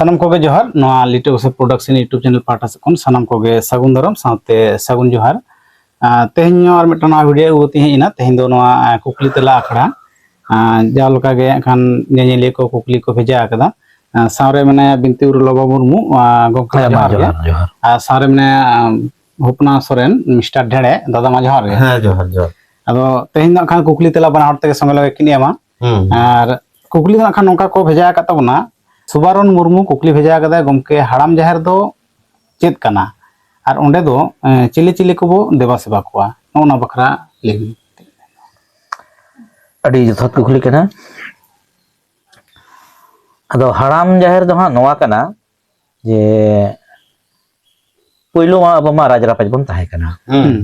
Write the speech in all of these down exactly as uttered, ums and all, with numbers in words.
ᱥᱟᱱᱟᱢ ᱠᱚᱜᱮ ᱡᱚᱦᱟᱨ᱾ ᱱᱚᱣᱟ ᱞᱤᱴᱟᱹ ᱜᱚᱥᱟᱭ ᱯᱨᱚᱰᱟᱠᱥᱚᱱ YouTube ᱪᱮᱱᱮᱞ ᱯᱟᱦᱴᱟ ᱥᱮᱫ ᱠᱷᱚᱱ ᱥᱟᱱᱟᱢ ᱠᱚᱜᱮ ᱥᱟᱹᱜᱩᱱ ᱫᱟᱨᱟᱢ ᱥᱟᱶᱛᱮ ᱥᱟᱹᱜᱩᱱ ᱡᱚᱦᱟᱨ᱾ ᱟᱨ ᱛᱮᱦᱮᱧ ᱦᱚᱸ ᱟᱨ ᱢᱤᱫᱴᱟᱝ ᱱᱚᱣᱟ ᱵᱷᱤᱰᱤᱭᱳ ᱟᱹᱜᱩ ᱠᱟᱛᱮ ᱦᱮᱡ ᱮᱱᱟ᱾ ᱛᱮᱦᱮᱧ ᱫᱚ ᱱᱚᱣᱟ, ᱟᱨ, ᱠᱩᱠᱞᱤ ᱛᱮᱞᱟ ᱟᱠᱷᱲᱟ᱾ ᱟᱨ ᱡᱟᱣ ᱞᱮᱠᱟ ᱜᱮ ᱦᱟᱸᱜ ᱠᱷᱟᱱ ᱧᱮᱧᱮᱞᱤᱭᱟᱹ ᱠᱚ ᱠᱩᱠᱞᱤ ᱠᱚ ᱵᱷᱮᱡᱟ ᱟᱠᱟᱫᱟ᱾ ᱟᱨ ᱥᱟᱶᱨᱮ ᱢᱮᱱᱟᱭᱟ ᱵᱤᱱᱛᱤ ᱜᱩᱨᱩ ᱞᱚᱵᱚ ᱢᱩᱨᱢᱩ, ᱟᱨ ᱜᱚᱢᱠᱮ ᱦᱮᱸ, ᱢᱟ ᱡᱚᱦᱟᱨ ᱜᱮ᱾ ᱡᱚᱦᱟᱨ, ᱡᱚᱦᱟᱨ᱾ ᱟᱨ ᱥᱟᱶᱨᱮ ᱢᱮᱱᱟᱭᱟ, ᱟᱢ, ᱦᱚᱯᱱᱟ ᱥᱚᱨᱮᱱ, ᱢᱤᱥᱴᱟᱨ ᱰᱷᱮᱲᱮ, ᱫᱟᱫᱟ ᱢᱟ ᱡᱚᱦᱟᱨ ᱜᱮ᱾ ᱦᱮᱸ, ᱡᱚᱦᱟᱨ, ᱡᱚᱦᱟᱨ᱾ ᱟᱫᱚ ᱛᱮᱦᱮᱧ ᱫᱚ ᱦᱟᱸᱜ ᱠᱷᱟᱱ ᱠᱩᱠᱞᱤ ᱛᱮᱞᱟ ᱵᱟᱱᱟ ᱦᱚᱲ ᱛᱮᱜᱮ ᱥᱚᱸᱜᱮ ᱞᱟᱜᱮ ᱠᱤᱱ ᱮᱢᱟ᱾ ᱦᱩᱸ᱾ ᱟᱨ ᱠᱩᱠᱞᱤ ᱫᱚ ᱦᱟᱸᱜ ᱠᱷᱟᱱ ᱱᱚᱝᱠᱟ ᱠᱚ ᱵᱷᱮᱡᱟ ᱟᱠᱟᱫ ᱛᱟᱵᱚᱱᱟ, ᱥᱩᱵᱟᱨᱚᱱ ᱢᱩᱨᱢᱩ ᱠᱩᱠᱞᱤ ᱵᱷᱮᱡᱟ ᱟᱠᱟᱫᱟᱭ, "ᱜᱚᱢᱠᱮ, ᱦᱟᱲᱟᱢ ᱡᱟᱦᱮᱨ ᱫᱚ ᱪᱮᱫ ᱠᱟᱱᱟ? ᱟᱨ ᱚᱸᱰᱮ ᱫᱚ, ᱮ, ᱪᱤᱞᱤ ᱪᱤᱞᱤ ᱠᱚᱵᱚ ᱫᱮᱵᱟ ᱥᱮᱵᱟ ᱠᱚᱣᱟ?" ᱱᱚᱜᱼᱚ ᱱᱚᱣᱟ ᱵᱟᱠᱷᱨᱟ ᱞᱟᱹᱭ ᱵᱤᱱ᱾ ᱟᱹᱰᱤ ᱡᱚᱛᱷᱟᱛ ᱠᱩᱠᱞᱤ ᱠᱟᱱᱟ᱾ ᱟᱫᱚ ᱦᱟᱲᱟᱢ ᱡᱟᱦᱮᱨ ᱫᱚ ᱦᱟᱸᱜ ᱱᱚᱣᱟ ᱠᱟᱱᱟ ᱡᱮ ᱯᱳᱭᱞᱳ ᱢᱟ ᱟᱵᱚ ᱢᱟ ᱨᱟᱡᱽ ᱨᱟᱯᱟᱡᱽ ᱵᱚᱱ ᱛᱟᱦᱮᱸ ᱠᱟᱱᱟ᱾ ᱦᱩᱸ᱾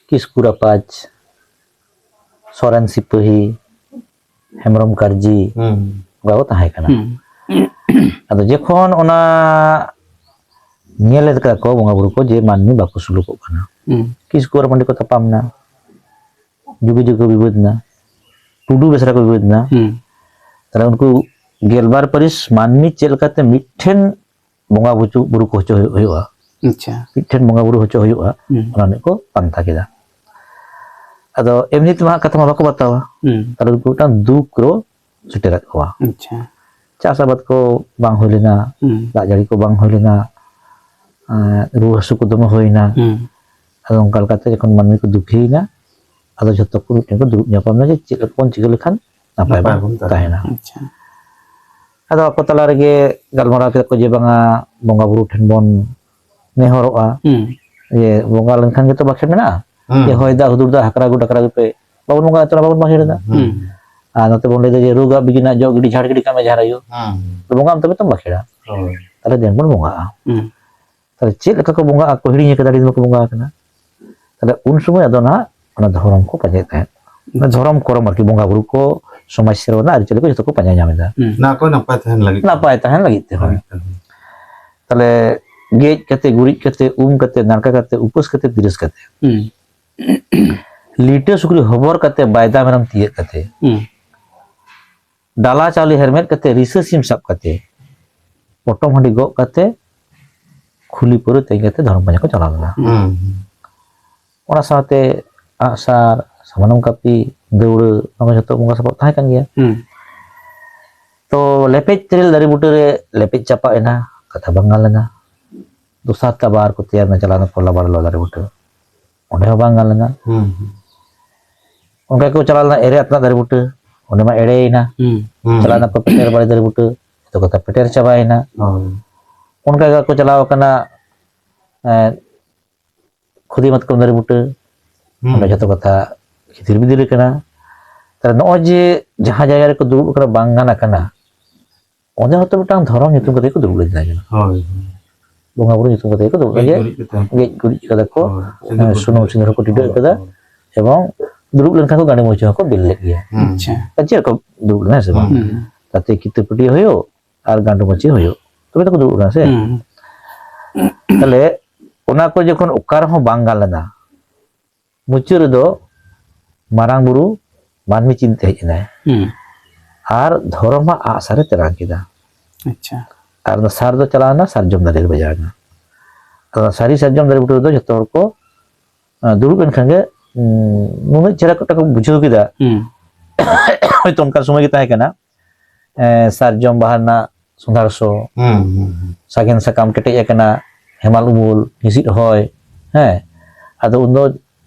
ᱠᱤᱥᱠᱩ ᱨᱟᱯᱟᱡᱽ, ᱥᱚᱨᱮᱱ ᱥᱤᱯᱟᱹᱦᱤ, ᱦᱮᱢᱵᱨᱚᱢ ᱠᱟᱨᱡᱤ, ᱦᱩᱸ᱾ ᱚᱱᱠᱟ ᱠᱚ ᱛᱟᱦᱮᱸ ᱠᱟᱱᱟ᱾ ᱦᱩᱸ᱾ ᱟᱫᱚ ᱡᱚᱠᱷᱚᱱ ᱚᱱᱟ ᱧᱮᱞ ᱞᱮᱫ ᱠᱚ ᱵᱚᱸᱜᱟ ᱵᱩᱨᱩ ᱠᱚ ᱡᱮ ᱢᱟᱹᱱᱢᱤ ᱵᱟᱠᱚ ᱥᱩᱞᱩᱠᱚᱜ ᱠᱟᱱᱟ, ᱦᱩᱸ᱾ ᱠᱤᱥᱠᱩ ᱟᱨ ᱢᱟᱹᱱᱰᱤ ᱠᱚ ᱛᱟᱯᱟᱢ ᱮᱱᱟ, ᱡᱩᱜᱮ ᱡᱩᱜᱮ ᱵᱤᱵᱟᱹᱫ ᱮᱱᱟ, ᱴᱩᱰᱩ ᱵᱮᱥᱨᱟ ᱠᱚ ᱵᱤᱵᱟᱹᱫ ᱮᱱᱟ᱾ ᱦᱩᱸ᱾ ᱛᱟᱦᱞᱮ ᱩᱱᱠᱩ ᱜᱮᱞᱵᱟᱨ ᱯᱟᱹᱨᱤᱥ ᱢᱟᱹᱱᱢᱤ ᱪᱮᱫ ᱞᱮᱠᱟᱛᱮ ᱢᱤᱫᱴᱷᱮᱱ ᱵᱚᱸᱜᱟ ᱵᱩᱨᱩ, ᱵᱩᱨᱩ ᱠᱚ ᱦᱚᱪᱚ ᱦᱩᱭᱩᱜ-, ᱦᱩᱭᱩᱜᱼᱟ? ᱟᱪᱪᱷᱟ᱾ ᱢᱤᱫᱴᱷᱮᱱ ᱵᱚᱸᱜᱟ ᱵᱩᱨᱩ ᱦᱚᱪᱚ ᱦᱩᱭᱩᱜᱼᱟ, ᱦᱩᱸ᱾ ᱚᱱᱟ ᱨᱤᱱᱤᱡ ᱠᱚ ᱯᱟᱱᱛᱷᱟ ᱠᱮᱫᱟ᱾ ᱟᱫᱚ ᱮᱢᱱᱤ ᱛᱮᱢᱟ ᱦᱟᱸᱜ ᱠᱟᱛᱷᱟ ᱢᱟ ᱵᱟᱠᱚ ᱵᱟᱛᱟᱣᱟ᱾ ᱦᱩᱸ᱾ ᱛᱟᱦᱞᱮ ᱩᱱᱠᱩ ᱢᱤᱫᱴᱟᱝ ᱫᱩᱠ ᱨᱮ ᱥᱮᱴᱮᱨᱟᱫ ᱠᱚᱣᱟ᱾ ᱟᱪᱪᱷᱟ᱾ ᱪᱟᱥ ᱟᱵᱟᱫ ᱠᱚ ᱵᱟᱝ ᱦᱩᱭ ᱞᱮᱱᱟ, ᱦᱩᱸ᱾ ᱫᱟᱜ ᱡᱟᱹᱲᱤ ᱠᱚ ᱵᱟᱝ ᱦᱩᱭ ᱞᱮᱱᱟ, ᱮᱸ, ᱨᱩᱣᱟᱹ ᱦᱟᱹᱥᱩ ᱠᱚ ᱫᱚᱢᱮ ᱦᱩᱭᱱᱟ᱾ ᱦᱩᱸ᱾ ᱟᱫᱚ ᱚᱱᱠᱟ ᱞᱮᱠᱟᱛᱮ ᱡᱚᱠᱷᱚᱱ ᱢᱟᱹᱱᱢᱤ ᱠᱚ ᱫᱩᱠᱷᱤᱭᱮᱱᱟ, ᱟᱫᱚ ᱡᱷᱚᱛᱚ ᱠᱚ ᱢᱤᱫᱴᱷᱮᱱ ᱠᱚ ᱫᱩᱲᱩᱵ ᱧᱟᱯᱟᱢ ᱮᱱᱟ ᱡᱮ ᱪᱮᱫ ᱞᱮᱠᱟ ᱵᱚᱱ ᱪᱤᱠᱟᱹ ᱞᱮᱠᱷᱟᱱ ᱱᱟᱯᱟᱭ ᱱᱟᱯᱟᱭ ᱵᱚᱱ ᱵᱚᱱ ᱛᱟᱦᱮᱱᱟ᱾ ᱛᱟᱦᱮᱱᱟ᱾ ᱟᱪᱪᱷᱟ᱾ ᱟᱫᱚ ᱟᱠᱚ ᱛᱟᱞᱟ ᱨᱮᱜᱮ ᱜᱟᱞᱢᱟᱨᱟᱣ ᱠᱮᱫᱟ ᱠᱚ ᱡᱮ ᱵᱟᱝᱟ, ᱵᱚᱸᱜᱟ ᱵᱩᱨᱩ ᱴᱷᱮᱱ ᱵᱚᱱ ᱱᱮᱦᱚᱨᱚᱜᱼᱟ᱾ ᱦᱩᱸ᱾ ᱡᱮ ᱵᱚᱸᱜᱟ ᱞᱮᱱᱠᱷᱟᱱ ᱜᱮᱛᱚ ᱵᱟᱠᱷᱮᱲ ᱢᱮᱱᱟᱜᱼᱟ᱾ ᱦᱩᱸ᱾ ᱡᱮ ᱦᱚᱭ ᱫᱟᱜ ᱦᱩᱫᱩᱲ ᱫᱟᱜ ᱦᱟᱠᱨᱟ ᱟᱹᱜᱩ ᱰᱟᱠᱨᱟ ᱟᱹᱜᱩ ᱯᱮ, ᱵᱟᱵᱚᱱ ᱵᱚᱸᱜᱟ ᱩᱛᱟᱹᱨᱟ, ᱵᱟᱵᱚᱱ ᱵᱟᱠᱷᱮᱲ ᱮᱫᱟ᱾ ᱦᱩᱸ᱾ ᱟᱨ ᱱᱚᱛᱮ ᱵᱚᱱ ᱞᱟᱹᱭ ᱮᱫᱟ ᱡᱮ ᱨᱳᱜᱽ ᱟᱜ ᱵᱤᱜᱷᱤᱱ ᱟᱜ ᱡᱚᱜ ᱜᱤᱰᱤ ᱡᱷᱟᱲ ᱜᱤᱰᱤ ᱠᱟᱜ ᱢᱮ ᱡᱟᱦᱟᱸ ᱨᱮ ᱦᱩᱭᱩᱜ᱾ ᱦᱩᱸ᱾ ᱛᱚ ᱵᱚᱸᱜᱟ ᱚᱱᱛᱮ ᱜᱮᱛᱚᱢ ᱵᱟᱠᱷᱮᱲᱟ᱾ ᱦᱳᱭ᱾ ᱛᱟᱦᱞᱮ ᱫᱮᱱ ᱵᱚᱱ ᱵᱚᱸᱜᱟᱜᱼᱟ᱾ ᱦᱩᱸ᱾ ᱛᱟᱦᱞᱮ ᱪᱮᱫ ᱞᱮᱠᱟ ᱠᱚ ᱵᱚᱸᱜᱟᱜᱼᱟ ᱠᱚ ᱦᱤᱲᱤᱧ ᱟᱠᱟᱫᱟ, ᱟᱹᱰᱤ ᱫᱤᱱ ᱵᱟᱠᱚ ᱵᱚᱸᱜᱟ ᱟᱠᱟᱱᱟ᱾ ᱛᱟᱦᱞᱮ ᱩᱱ ᱥᱚᱢᱚᱭ ᱟᱫᱚ ᱱᱟᱦᱟᱜ ᱚᱱᱟ ᱫᱷᱚᱨᱚᱢ ᱠᱚ ᱯᱟᱸᱡᱟᱭᱮᱫ ᱛᱟᱦᱮᱸᱫ᱾ ᱚᱱᱟ ᱫᱷᱚᱨᱚᱢ ᱠᱚᱨᱚᱢ ᱟᱨᱠᱤ, ᱵᱚᱸᱜᱟ ᱵᱩᱨᱩ ᱠᱚ, ᱥᱚᱢᱟᱡᱽ ᱥᱮᱨᱣᱟ ᱨᱮᱱᱟᱜ ᱟᱹᱨᱤᱪᱟᱹᱞᱤ ᱠᱚ ᱡᱷᱚᱛᱚ ᱠᱚ ᱯᱟᱸᱡᱟ ᱧᱟᱢ ᱮᱫᱟ᱾ ᱦᱩᱸ᱾ ᱱᱚᱣᱟ ᱠᱚ ᱱᱟᱯᱟᱭ ᱛᱟᱦᱮᱱ ᱞᱟᱹᱜᱤᱫ᱾ ᱱᱟᱯᱟᱭ ᱛᱟᱦᱮᱱ ᱞᱟᱹᱜᱤᱫ ᱛᱮ, ᱦᱳᱭ᱾ ᱦᱳᱭ᱾ ᱛᱟᱦᱞᱮ ᱜᱮᱡ ᱠᱟᱛᱮ, ᱜᱩᱨᱤᱡ ᱠᱟᱛᱮ, ᱩᱢ ᱠᱟᱛᱮ, ᱱᱟᱲᱠᱟ ᱠᱟᱛᱮ, ᱩᱯᱟᱹᱥ ᱠᱟᱛᱮ, ᱫᱤᱨᱟᱹᱥ ᱠᱟᱛᱮ, ᱦᱩᱸ᱾ ᱞᱤᱴᱟᱹ ᱥᱩᱠᱨᱤ ᱦᱚᱵᱚᱨ ᱠᱟᱛᱮ, ᱵᱟᱭᱫᱟ ᱢᱮᱨᱚᱢ ᱛᱤᱭᱟᱹᱜ ᱠᱟᱛᱮ, ᱦᱩᱸ᱾ ᱰᱟᱞᱟ ᱪᱟᱣᱞᱮ ᱦᱮᱨᱢᱮᱫ ᱠᱟᱛᱮ, ᱨᱤᱥᱟᱹ ᱥᱤᱢ ᱥᱟᱵ ᱠᱟᱛᱮ, ᱯᱚᱴᱚᱢ ᱦᱟᱺᱰᱤ ᱜᱚᱜ ᱠᱟᱛᱮ ᱠᱷᱩᱞᱤ ᱯᱟᱹᱣᱨᱟᱹ ᱛᱮᱧ ᱠᱟᱛᱮ ᱫᱷᱚᱨᱚᱢ ᱯᱟᱸᱡᱟ ᱠᱚ ᱪᱟᱞᱟᱣ ᱞᱮᱱᱟ᱾ ᱦᱩᱸ᱾ ᱚᱱᱟ ᱥᱟᱶᱛᱮ ᱟᱜᱼᱥᱟᱨ, ᱥᱟᱢᱟᱱᱚᱢ ᱠᱟᱹᱯᱤ, ᱫᱟᱹᱣᱲᱟᱹ, ᱱᱚᱣᱟ ᱠᱚ ᱡᱷᱚᱛᱚ ᱵᱚᱸᱜᱟ ᱥᱟᱯᱟᱵ ᱛᱟᱦᱮᱸ ᱠᱟᱱ ᱜᱮᱭᱟ᱾ ᱦᱩᱸ᱾ ᱛᱚ ᱞᱮᱯᱮᱡ ᱛᱮᱨᱮᱞ ᱫᱟᱨᱮ ᱵᱩᱴᱟᱹ ᱨᱮ ᱞᱮᱯᱮᱡ ᱪᱟᱯᱟᱜ ᱮᱱᱟ, ᱠᱟᱛᱷᱟ ᱵᱟᱝ ᱜᱟᱱ ᱞᱮᱱᱟ᱾ ᱫᱚᱥᱟᱨ ᱛᱮ ᱟᱵᱟᱨ ᱠᱚ ᱛᱮᱭᱟᱨ ᱮᱱᱟ, ᱪᱟᱞᱟᱣ ᱮᱱᱟ ᱠᱚ ᱞᱟᱵᱟᱲ ᱞᱚ ᱫᱟᱨᱮ ᱵᱩᱴᱟᱹ, ᱚᱸᱰᱮ ᱦᱚᱸ ᱵᱟᱝ ᱜᱟᱱ ᱞᱮᱱᱟ᱾ ᱦᱩᱸ᱾ ᱚᱱᱠᱟ ᱜᱮᱠᱚ ᱪᱟᱞᱟᱣ ᱞᱮᱱᱟ ᱮᱨᱮ ᱟᱛᱱᱟᱜ ᱫᱟᱨᱮ ᱵᱩᱴᱟᱹ, ᱚᱸᱰᱮ ᱢᱟ ᱮᱲᱮᱭᱮᱱᱟ᱾ ᱦᱩᱸ᱾ ᱦᱩᱸ᱾ ᱪᱟᱞᱟᱣ ᱮᱱᱟ ᱠᱚ ᱯᱮᱴᱮᱨ ᱵᱟᱲᱤ ᱫᱟᱨᱮ ᱵᱩᱴᱟᱹ, ᱡᱚᱛᱚ ᱠᱟᱛᱷᱟ ᱯᱮᱴᱮᱨ ᱪᱟᱵᱟᱭᱮᱱᱟ᱾ ᱦᱳᱭ᱾ ᱚᱱᱠᱟ ᱜᱮᱠᱚ ᱪᱟᱞᱟᱣ ᱟᱠᱟᱱᱟ, ᱮᱸ, ᱠᱷᱩᱫᱤ ᱢᱟᱛᱠᱚᱢ ᱫᱟᱨᱮ ᱵᱩᱴᱟᱹ, ᱦᱩᱸ᱾ ᱚᱸᱰᱮ ᱡᱷᱚᱛᱚ ᱠᱟᱛᱷᱟ ᱠᱷᱤᱛᱤᱨ ᱵᱤᱫᱤᱨ ᱟᱠᱟᱱᱟ᱾ ᱛᱟᱦᱞᱮ ᱱᱚᱜᱼᱚᱭ ᱡᱮ ᱡᱟᱦᱟᱸ ᱡᱟᱭᱜᱟ ᱨᱮᱠᱚ ᱫᱩᱲᱩᱵ ᱟᱠᱟᱱᱟ, ᱵᱟᱝ ᱜᱟᱱ ᱟᱠᱟᱱᱟ, ᱚᱸᱰᱮ ᱦᱚᱸᱛᱚ ᱢᱤᱫᱴᱟᱝ ᱫᱷᱚᱨᱚᱢ ᱧᱩᱛᱩᱢ ᱠᱟᱛᱮ ᱠᱚ ᱫᱩᱲᱩᱵ ᱞᱮᱱ ᱛᱟᱦᱮᱸ ᱠᱟᱱᱟ᱾ ᱦᱳᱭ, ᱦᱳᱭ᱾ ᱵᱚᱸᱜᱟ ᱵᱩᱨᱩ ᱧᱩᱛᱩᱢ ᱠᱟᱛᱮ ᱠᱚ ᱫᱩᱲᱩᱵ ᱜᱮᱡ ᱞᱮᱱ ᱜᱮᱡ ᱜᱩᱨᱤᱡ ᱠᱟᱛᱮ᱾ ᱜᱮᱡ ᱜᱩᱨᱤᱡ ᱠᱟᱫᱟ ᱠᱚ, ᱦᱳᱭ, ᱥᱤᱸᱫᱩᱨ ᱮᱸ, ᱠᱚ ᱥᱩᱱᱩᱢ ᱴᱤᱰᱟᱹᱜ᱾ ᱥᱤᱸᱫᱩᱨ ᱦᱚᱸᱠᱚ ᱴᱤᱰᱟᱹᱜ ᱦᱳᱭ, ᱠᱟᱫᱟ, ᱦᱳᱭ᱾ ᱮᱵᱚᱝ ᱫᱩᱲᱩᱵ ᱞᱮᱱᱠᱷᱟᱱ ᱠᱚ ᱜᱟᱸᱰᱮ ᱢᱩᱪᱤ ᱦᱚᱸᱠᱚ ᱵᱤᱞ ᱞᱮᱫ ᱜᱮᱭᱟ᱾ ᱦᱩᱸ᱾ ᱟᱪᱪᱷᱟ᱾ ᱪᱮᱫ ᱠᱚ ᱫᱩᱲᱩᱵ ᱞᱮᱱᱟ ᱥᱮ ᱵᱟᱝ? ᱦᱩᱸ᱾ ᱛᱟᱛᱮ ᱠᱤᱛᱟᱹ ᱯᱟᱹᱴᱭᱟᱹ ᱦᱩᱭᱩᱜ ᱟᱨ ᱜᱟᱸᱰᱮ ᱢᱩᱪᱤ ᱦᱩᱭᱩᱜ, ᱛᱚᱵᱮ ᱛᱚᱠᱚ ᱫᱩᱲᱩᱵ ᱞᱮᱱᱟ ᱥᱮ᱾ ᱦᱩᱸ᱾ ᱛᱟᱦᱞᱮ ᱚᱱᱟ ᱠᱚ ᱡᱚᱠᱷᱚᱱ ᱚᱠᱟ ᱨᱮᱦᱚᱸ ᱵᱟᱝ ᱜᱟᱱ ᱞᱮᱱᱟ, ᱢᱩᱪᱟᱹᱫ ᱨᱮᱫᱚ ᱢᱟᱨᱟᱝ ᱵᱩᱨᱩ ᱢᱟᱹᱱᱢᱤ ᱪᱤᱱᱛᱮ ᱦᱮᱡ ᱮᱱᱟᱭ᱾ ᱦᱩᱸ᱾ ᱟᱨ ᱫᱷᱚᱨᱚᱢᱟᱜ ᱟᱜ ᱥᱟᱨᱮ ᱛᱮᱨᱟᱝ ᱠᱮᱫᱟ᱾ ᱟᱪᱪᱷᱟ᱾ ᱟᱨ ᱚᱱᱟ ᱥᱟᱨ ᱫᱚ ᱪᱟᱞᱟᱣ ᱮᱱᱟ ᱥᱟᱨᱡᱚᱢ ᱫᱟᱨᱮ ᱨᱮ ᱵᱟᱡᱟᱣ ᱮᱱᱟ᱾ ᱟᱫᱚ ᱚᱱᱟ ᱥᱟᱹᱨᱤ ᱥᱟᱨᱡᱚᱢ ᱫᱟᱨᱮ ᱵᱩᱴᱟᱹ ᱨᱮᱫᱚ ᱡᱚᱛᱚ ᱦᱚᱲ ᱠᱚ, ᱟᱸ, ᱫᱩᱲᱩᱵ ᱮᱱ ᱠᱷᱟᱱ ᱜᱮ, ᱩᱸ, ᱱᱩᱱᱟᱹᱜ ᱪᱮᱦᱨᱟ ᱠᱚ ᱵᱩᱡᱷᱟᱹᱣ ᱠᱮᱫᱟ᱾ ᱦᱩᱸ᱾ ᱦᱚᱭᱛᱳ ᱚᱱᱠᱟᱱ ᱥᱚᱢᱚᱭ ᱜᱮ ᱛᱟᱦᱮᱸ ᱠᱟᱱᱟ, ᱮᱸ, ᱥᱟᱨᱡᱚᱢ ᱵᱟᱦᱟ ᱨᱮᱱᱟᱜ ᱥᱚᱸᱫᱷᱟᱲ ᱥᱚ, ᱦᱩᱸ, ᱦᱩᱸ, ᱦᱩᱸ᱾ ᱥᱟᱜᱮᱱ ᱥᱟᱠᱟᱢ ᱠᱮᱴᱮᱡ ᱟᱠᱟᱱᱟ, ᱦᱮᱢᱟᱞ ᱩᱢᱩᱞ, ᱦᱤᱸᱥᱤᱫ ᱦᱚᱭ, ᱦᱮᱸ᱾ ᱟᱫᱚ ᱩᱱᱫᱚ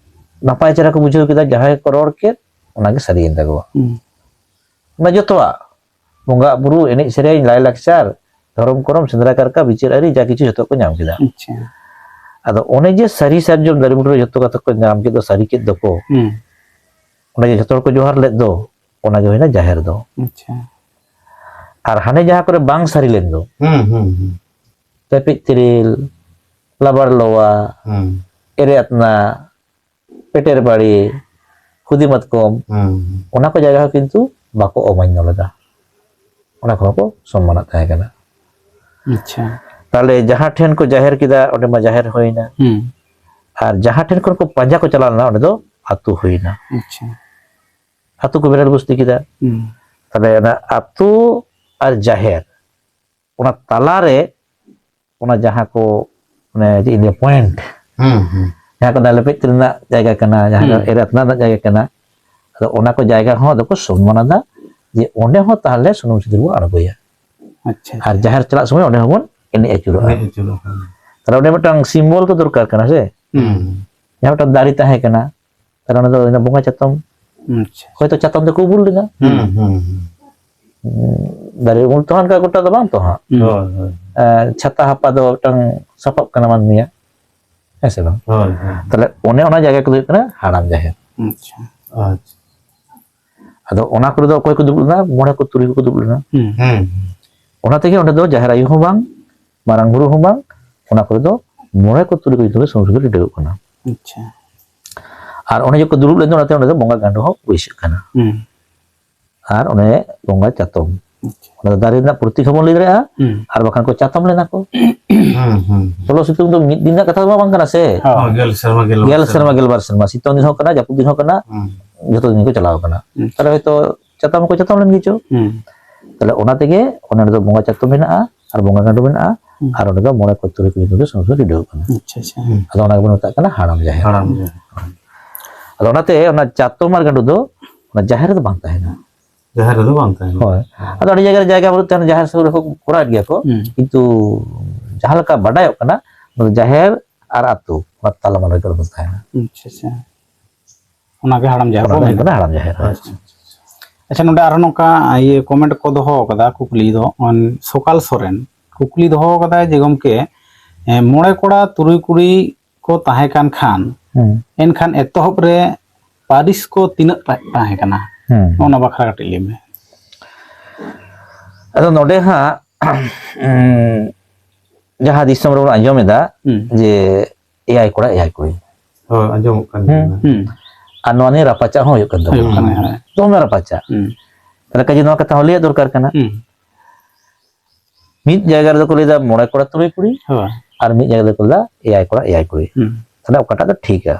ᱱᱟᱯᱟᱭ ᱪᱮᱦᱨᱟ ᱠᱚ ᱵᱩᱡᱷᱟᱹᱣ ᱠᱮᱫᱟ, ᱡᱟᱦᱟᱸᱭ ᱠᱚ ᱨᱚᱲ ᱠᱮᱫ, ᱚᱱᱟᱜᱮ ᱥᱟᱹᱨᱤᱭᱮᱱ ᱛᱟᱠᱚᱣᱟ᱾ ᱦᱩᱸ᱾ ᱚᱱᱟ ᱡᱚᱛᱚᱣᱟᱜ, ᱵᱚᱸᱜᱟ ᱵᱩᱨᱩ, ᱮᱱᱮᱡ ᱥᱮᱨᱮᱧ, ᱞᱟᱭ ᱞᱟᱠᱪᱟᱨ, ᱫᱷᱚᱨᱚᱢ ᱠᱚᱨᱚᱢ, ᱥᱮᱸᱫᱽᱨᱟ ᱠᱟᱨᱠᱟ, ᱵᱤᱪᱟᱹᱨ ᱟᱹᱨᱤ, ᱡᱟ ᱠᱤᱪᱷᱩ ᱡᱚᱛᱚ ᱠᱚ ᱧᱟᱢ ᱠᱮᱫᱟ᱾ ᱟᱪᱪᱷᱟ᱾ ᱟᱫᱚ ᱚᱱᱮ ᱡᱮ ᱥᱟᱹᱨᱤ ᱥᱟᱨᱡᱚᱢ ᱫᱟᱨᱮ ᱵᱩᱴᱟᱹ ᱨᱮ ᱡᱚᱛᱚ ᱠᱟᱛᱷᱟ ᱠᱚ ᱧᱟᱢ ᱠᱮᱫ ᱫᱚ, ᱥᱟᱹᱨᱤ ᱠᱮᱫ ᱫᱚᱠᱚ, ᱦᱩᱸ᱾ ᱚᱱᱮ ᱡᱮ ᱡᱚᱛᱚ ᱦᱚᱲ ᱠᱚ ᱡᱚᱦᱟᱨ ᱞᱮᱫ ᱫᱚ, ᱚᱱᱟ ᱜᱮ ᱦᱩᱭᱱᱟ ᱡᱟᱦᱮᱨ ᱫᱚ᱾ ᱟᱪᱪᱷᱟ᱾ ᱟᱨ ᱦᱟᱱᱮ ᱡᱟᱦᱟᱸ ᱠᱚᱨᱮ ᱵᱟᱝ ᱥᱟᱹᱨᱤ ᱞᱮᱱ ᱫᱚ, ᱦᱩᱸ, ᱦᱩᱸ, ᱦᱩᱸ᱾ ᱛᱮᱯᱮᱡ ᱛᱤᱨᱤᱞ, ᱞᱟᱵᱟᱲ ᱞᱚᱣᱟ, ᱦᱩᱸ᱾ ᱮᱨᱮ ᱟᱛᱱᱟ, ᱯᱮᱴᱮᱨ ᱵᱟᱲᱤ, ᱠᱷᱩᱫᱤ ᱢᱟᱛᱠᱚᱢ, ᱦᱩᱸ᱾ ᱚᱱᱟ ᱠᱚ ᱡᱟᱭᱜᱟ ᱦᱚᱸ ᱠᱤᱱᱛᱩ ᱵᱟᱠᱚ ᱚᱢᱟᱱᱱᱚ ᱞᱮᱫᱟ᱾ ᱚᱱᱟ ᱠᱚᱦᱚᱸ ᱠᱚ ᱥᱚᱱᱢᱟᱱᱟᱜ ᱛᱟᱦᱮᱸ ᱠᱟᱱᱟ᱾ ᱟᱪᱪᱷᱟ᱾ ᱛᱟᱦᱞᱮ ᱡᱟᱦᱟᱸ ᱴᱷᱮᱱ ᱠᱚ ᱡᱟᱦᱮᱨ ᱠᱮᱫᱟ, ᱚᱸᱰᱮ ᱢᱟ ᱡᱟᱦᱮᱨ ᱦᱩᱭᱱᱟ᱾ ᱦᱩᱸ᱾ ᱟᱨ ᱡᱟᱦᱟᱸ ᱴᱷᱮᱱ ᱠᱷᱚᱱ ᱠᱚ ᱯᱟᱸᱡᱟ ᱠᱚ ᱪᱟᱞᱟᱣ ᱞᱮᱱᱟ, ᱚᱸᱰᱮ ᱫᱚ ᱟᱹᱛᱩ ᱦᱩᱭᱱᱟ᱾ ᱟᱪᱪᱷᱟ᱾ ᱟᱹᱛᱩ ᱠᱚ ᱵᱮᱨᱮᱞ ᱵᱩᱥᱛᱤ ᱠᱮᱫᱟ᱾ ᱦᱩᱸ᱾ ᱛᱟᱦᱞᱮ ᱚᱱᱟ ᱟᱹᱛᱩ ᱟᱨ ᱡᱟᱦᱮᱨ, ᱚᱱᱟ ᱛᱟᱞᱟᱨᱮ ᱚᱱᱟ ᱡᱟᱦᱟᱸ ᱠᱚ, ᱢᱟᱱᱮ ᱪᱮᱫ ᱤᱧ ᱞᱟᱹᱭᱟ, ᱯᱚᱭᱮᱱᱴ, ᱦᱩᱸ ᱦᱩᱸ ᱡᱟᱦᱟᱸ ᱠᱚ ᱞᱮᱯᱮᱡ ᱨᱮᱱᱟᱜ ᱡᱟᱭᱜᱟ ᱠᱟᱱᱟ, ᱡᱟᱦᱟᱸ ᱫᱚ ᱦᱩᱸ᱾ ᱮᱨ ᱟᱛᱱᱟᱜ ᱨᱮᱱᱟᱜ ᱡᱟᱭᱜᱟ ᱠᱟᱱᱟ, ᱟᱫᱚ ᱚᱱᱟ ᱠᱚ ᱡᱟᱭᱜᱟ ᱦᱚᱸ ᱟᱫᱚ ᱠᱚ ᱥᱚᱱᱢᱟᱱ ᱟᱫᱟ ᱡᱮ ᱚᱸᱰᱮ ᱦᱚᱸ ᱛᱟᱦᱚᱞᱮ ᱥᱩᱱᱩᱢ ᱥᱤᱸᱫᱩᱨ ᱵᱚᱱ ᱟᱬᱜᱚᱭᱟ᱾ ᱟᱪᱪᱷᱟ ᱟᱨ ᱡᱟᱦᱮᱨ ᱪᱟᱞᱟᱜ ᱥᱚᱢᱚᱭ ᱚᱸᱰᱮ ᱦᱚᱸᱵᱚᱱ ᱮᱱᱮᱡ ᱟᱹᱪᱩᱨᱚᱜᱼᱟ᱾ ᱮᱱᱮᱡ ᱟᱹᱪᱩᱨᱚᱜᱼᱟ᱾ ᱛᱟᱦᱞᱮ ᱚᱸᱰᱮ ᱢᱤᱫᱴᱟᱝ ᱥᱤᱢᱵᱚᱞ ᱠᱚ ᱫᱚᱨᱠᱟᱨ ᱠᱟᱱᱟ ᱥᱮ, ᱦᱩᱸ ᱡᱟᱦᱟᱸ ᱢᱤᱫᱴᱟᱝ ᱫᱟᱨᱮ ᱛᱟᱦᱮᱸ ᱠᱟᱱᱟ, ᱛᱟᱦᱞᱮ ᱚᱸᱰᱮ ᱫᱚ ᱚᱱᱟ ᱵᱚᱸᱜᱟ ᱪᱟᱛᱚᱢ, ᱟᱪᱪᱷᱟ ᱦᱚᱭᱛᱚ ᱪᱟᱛᱚᱢ ᱛᱮᱠᱚ ᱩᱵᱩᱞ ᱞᱮᱫᱟ᱾ ᱦᱩᱸ ᱦᱩᱸ ᱦᱩᱸ ᱫᱟᱨᱮ ᱩᱢᱩᱞ ᱛᱚ ᱚᱱᱠᱟ ᱜᱚᱴᱟ ᱫᱚ ᱵᱟᱝ ᱛᱚ ᱦᱟᱸᱜ᱾ ᱦᱩᱸ᱾ ᱦᱳᱭ ᱦᱳᱭ ᱮᱸ, ᱪᱷᱟᱛᱟ ᱦᱟᱯᱟ ᱫᱚ ᱢᱤᱫᱴᱟᱝ ᱥᱟᱯᱟᱵ ᱠᱟᱱᱟ ᱢᱟᱹᱱᱢᱤᱭᱟᱜ, ᱦᱮᱸ ᱥᱮ ᱵᱟᱝ? ᱦᱳᱭ ᱦᱳᱭ ᱛᱟᱦᱞᱮ ᱚᱱᱮ ᱚᱱᱟ ᱡᱟᱭᱜᱟ ᱠᱚᱫᱚ ᱦᱩᱭᱩᱜ ᱠᱟᱱᱟ ᱦᱟᱲᱟᱢ ᱡᱟᱦᱮᱨ᱾ ᱟᱪᱪᱷᱟ᱾ ᱟᱪᱪᱷᱟ᱾ ᱟᱫᱚ ᱚᱱᱟ ᱠᱚᱨᱮ ᱫᱚ ᱚᱠᱚᱭ ᱠᱚ ᱫᱩᱲᱩᱵ ᱞᱮᱱᱟ? ᱢᱚᱬᱮ ᱠᱚ ᱛᱩᱨᱩᱭ ᱠᱚᱠᱚ ᱫᱩᱲᱩᱵ ᱞᱮᱱᱟ᱾ ᱦᱩᱸ᱾ ᱦᱩᱸ ᱚᱱᱟ ᱛᱮᱜᱮ ᱚᱸᱰᱮ ᱫᱚ ᱡᱟᱦᱮᱨ ᱟᱭᱳ ᱦᱚᱸ ᱵᱟᱝ, ᱢᱟᱨᱟᱝ ᱵᱩᱨᱩ ᱦᱚᱸ ᱵᱟᱝ, ᱚᱱᱟ ᱠᱚᱨᱮ ᱫᱚ ᱢᱚᱬᱮ ᱠᱚ ᱛᱩᱨᱩᱭ ᱠᱚ ᱧᱩᱛᱩᱢ ᱛᱮ ᱥᱩᱱᱩᱢ ᱥᱤᱸᱫᱩᱨ ᱴᱤᱰᱟᱹᱜᱚᱜ ᱠᱟᱱᱟ᱾ ᱟᱪᱪᱷᱟ᱾ ᱟᱨ ᱚᱸᱰᱮ ᱡᱚᱠᱷᱚᱱ ᱠᱚ ᱫᱩᱲᱩᱵ ᱞᱮᱱ ᱫᱚ, ᱚᱱᱟᱛᱮ ᱚᱸᱰᱮ ᱫᱚ ᱵᱚᱸᱜᱟ ᱜᱟᱸᱰᱚ ᱦᱚᱸ ᱵᱟᱹᱭᱥᱟᱹᱜ ᱠᱟᱱᱟ᱾ ᱦᱩᱸ᱾ ᱟᱨ ᱚᱱᱮ ᱵᱚᱸᱜᱟ ᱪᱟᱛᱚᱢ, ᱟᱪᱪᱷᱟ᱾ ᱚᱱᱟ ᱫᱚ ᱫᱟᱨᱮ ᱨᱮᱱᱟᱜ ᱯᱨᱚᱛᱤᱠ ᱦᱚᱸᱵᱚᱱ ᱞᱟᱹᱭ ᱫᱟᱲᱮᱭᱟᱜᱼᱟ, ᱦᱩᱸ᱾ ᱟᱨ ᱵᱟᱠᱷᱟᱱ ᱠᱚ ᱪᱟᱛᱚᱢ ᱞᱮᱱᱟ ᱠᱚ᱾ ᱦᱩᱸ ᱦᱩᱸ ᱞᱚᱞᱚ ᱥᱤᱛᱩᱝ ᱫᱚ ᱢᱤᱫ ᱫᱤᱱ ᱨᱮᱱᱟᱜ ᱠᱟᱛᱷᱟ ᱫᱚ ᱵᱟᱝ ᱠᱟᱱᱟ ᱥᱮ, ᱦᱳᱭ᱾ ᱦᱳᱭ, ᱜᱮᱞ ᱥᱮᱨᱢᱟ ᱜᱮᱞ ᱵᱟᱨ ᱜᱮᱞ ᱥᱮᱨᱢᱟ ᱜᱮᱞ ᱵᱟᱨ ᱥᱮᱨᱢᱟ, ᱥᱤᱛᱩᱝ ᱫᱤᱱ ᱦᱚᱸ ᱠᱟᱱᱟ, ᱡᱟᱹᱯᱩᱫ ᱫᱤᱱ ᱦᱚᱸ ᱠᱟᱱᱟ, ᱦᱩᱸ᱾ ᱡᱚᱛᱚ ᱫᱤᱱ ᱠᱚ ᱪᱟᱞᱟᱣ ᱠᱟᱱᱟ᱾ ᱦᱩᱸ᱾ ᱛᱟᱦᱞᱮ ᱦᱚᱭᱛᱚ ᱪᱟᱛᱚᱢ ᱦᱚᱸᱠᱚ ᱪᱟᱛᱚᱢ ᱞᱮᱱ ᱜᱮᱪᱚ᱾ ᱦᱩᱸ᱾ ᱛᱟᱦᱞᱮ ᱚᱱᱟ ᱛᱮᱜᱮ ᱚᱱᱟ ᱨᱮᱫᱚ ᱵᱚᱸᱜᱟ ᱪᱟᱛᱚᱢ ᱢᱮᱱᱟᱜᱼᱟ, ᱟᱨ ᱵᱚᱸᱜᱟ ᱜᱟᱸᱰᱚ ᱢᱮᱱᱟᱜᱼᱟ, ᱦᱩᱸ᱾ ᱟᱨ ᱚᱸᱰᱮ ᱫᱚ ᱢᱚᱬᱮ ᱠᱚ ᱛᱩᱨᱩᱭ ᱠᱚ ᱧᱩᱛᱩᱢ ᱛᱮ ᱥᱩᱱᱩᱢ ᱥᱤᱸᱫᱩᱨ ᱴᱤᱰᱟᱹᱜᱚᱜ ᱠᱟᱱᱟ᱾ ᱟᱪᱪᱷᱟ ᱟᱪᱪᱷᱟ᱾ ᱦᱩᱸ᱾ ᱟᱫᱚ ᱚᱱᱟ ᱜᱮᱵᱚᱱ ᱢᱮᱛᱟᱜ ᱠᱟᱱᱟ ᱦᱟᱲᱟᱢ ᱡᱟᱦᱮᱨ᱾ ᱦᱟᱲᱟᱢ ᱡᱟᱦᱮᱨ᱾ ᱟᱫᱚ ᱚᱱᱟᱛᱮ ᱚᱱᱟ ᱪᱟᱛᱚᱢ ᱟᱨ ᱜᱟᱸᱰᱚ ᱫᱚ ᱚᱱᱟ ᱡᱟᱦᱮᱨ ᱨᱮᱫᱚ ᱵᱟᱝ ᱛᱟᱦᱮᱱᱟ᱾ ᱡᱟᱦᱮᱨ ᱨᱮᱫᱚ ᱵᱟᱝ ᱛᱟᱦᱮᱱᱟ᱾ ᱦᱳᱭ᱾ ᱟᱫᱚ ᱟᱹᱰᱤ ᱡᱟᱭᱜᱟ ᱨᱮ ᱡᱟᱭᱜᱟ ᱵᱟᱹᱱᱩᱜ ᱛᱟᱦᱮᱱᱟ, ᱡᱟᱦᱮᱨ ᱥᱩᱨ ᱨᱮᱦᱚᱸ ᱠᱚᱨᱟᱣᱮᱫ ᱜᱮᱭᱟ ᱠᱚ, ᱦᱩᱸ᱾ ᱠᱤᱱᱛᱩ ᱡᱟᱦᱟᱸ ᱞᱮᱠᱟ ᱵᱟᱰᱟᱭᱚᱜ ᱠᱟᱱᱟ, ᱚᱱᱟ ᱫᱚ ᱡᱟᱦᱮᱨ ᱟᱨ ᱟᱹᱛᱩ ᱚᱱᱟ ᱛᱟᱞᱟᱢᱟᱞᱟ ᱨᱮᱜᱮ ᱚᱱᱟ ᱫᱚ ᱛᱟᱦᱮᱱᱟ᱾ ᱟᱪᱪᱷᱟ ᱟᱪᱪᱷᱟ᱾ ᱚᱱᱟᱜᱮ ᱦᱟᱲᱟᱢ ᱡᱟᱦᱮᱨ ᱚᱱᱟ ᱠᱚ ᱫᱚ ᱦᱩᱭᱩᱜ ᱢᱮᱱᱟ᱾ ᱠᱟᱱᱟ ᱦᱟᱲᱟᱢ ᱡᱟᱦᱮᱨ᱾ ᱟᱪᱪᱷᱟ᱾ ᱟᱪᱪᱷᱟ, ᱱᱚᱰᱮ ᱟᱨᱦᱚᱸ ᱱᱚᱝᱠᱟ ᱤᱭᱟᱹ ᱠᱚᱢᱮᱱᱴ ᱠᱚ ᱫᱚᱦᱚ ᱟᱠᱟᱫᱟ, ᱠᱩᱠᱞᱤ ᱫᱚ ᱚᱱ-, ᱥᱚᱠᱟᱞ ᱥᱚᱨᱮᱱ ᱠᱩᱠᱞᱤ ᱫᱚᱦᱚ ᱟᱠᱟᱫᱟᱭ ᱡᱮ, ᱜᱚᱢᱠᱮ, ᱮ, ᱢᱚᱬᱮ ᱠᱚᱲᱟ ᱛᱩᱨᱩᱭ ᱠᱩᱲᱤ ᱠᱚ ᱛᱟᱦᱮᱸ ᱠᱟᱱ ᱠᱷᱟᱱ, ᱦᱩᱸ᱾ ᱮᱱᱠᱷᱟᱱ ᱮᱛᱚᱦᱚᱵ ᱨᱮ ᱯᱟᱹᱨᱤᱥ ᱠᱚ ᱛᱤᱱᱟᱹᱜ ᱴᱟ ᱛᱟᱦᱮᱸ ᱠᱟᱱᱟ? ᱦᱩᱸ᱾ ᱚᱱᱟ ᱵᱟᱠᱷᱨᱟ ᱠᱟᱹᱴᱤᱡ ᱞᱟᱹᱭ ᱢᱮ᱾ ᱟᱫᱚ ᱱᱚᱰᱮ ᱦᱟᱸᱜ, ᱩᱸ, ᱡᱟᱦᱟᱸ ᱫᱤᱥᱚᱢ ᱨᱮᱵᱚᱱ ᱟᱸᱡᱚᱢ ᱮᱫᱟ ᱦᱩᱸ᱾ ᱡᱮ ᱮᱭᱟᱭ ᱠᱚᱲᱟ ᱮᱭᱟᱭ ᱠᱩᱲᱤ, ᱦᱳᱭ, ᱟᱸᱡᱚᱢᱚᱜ ᱠᱟᱱ ᱦᱩᱸ᱾ ᱜᱮᱭᱟ᱾ ᱦᱩᱸ᱾ ᱟᱨ ᱱᱚᱣᱟ ᱱᱤᱭᱮ ᱨᱟᱯᱟᱪᱟᱜ ᱦᱚᱸ ᱦᱩᱭᱩᱜ ᱠᱟᱱ ᱦᱩᱭᱩᱜ ᱛᱟᱵᱚᱱᱟ᱾ ᱠᱟᱱᱟ, ᱦᱳᱭ᱾ ᱫᱚᱢᱮ ᱨᱟᱯᱟᱪᱟᱜ᱾ ᱦᱩᱸ᱾ ᱛᱟᱦᱞᱮ ᱠᱟᱡᱮ ᱱᱚᱣᱟ ᱠᱟᱛᱷᱟ ᱦᱚᱸ ᱞᱟᱹᱭᱟᱜ ᱫᱚᱨᱠᱟᱨ ᱠᱟᱱᱟ᱾ ᱦᱩᱸ᱾ ᱢᱤᱫ ᱡᱟᱭᱜᱟ ᱨᱮᱫᱚ ᱠᱚ ᱞᱟᱹᱭᱫᱟ ᱢᱚᱬᱮ ᱠᱚᱲᱟ ᱛᱩᱨᱩᱭ ᱠᱩᱲᱤ, ᱦᱳᱭ᱾ ᱟᱨ ᱢᱤᱫ ᱡᱟᱭᱜᱟ ᱨᱮᱫᱚ ᱠᱚ ᱞᱟᱹᱭᱫᱟ ᱮᱭᱟᱭ ᱠᱚᱲᱟ ᱮᱭᱟᱭ ᱠᱩᱲᱤ᱾ ᱦᱩᱸ᱾ ᱛᱟᱦᱞᱮ ᱚᱠᱟᱴᱟᱜ ᱫᱚ ᱴᱷᱤᱠᱟ?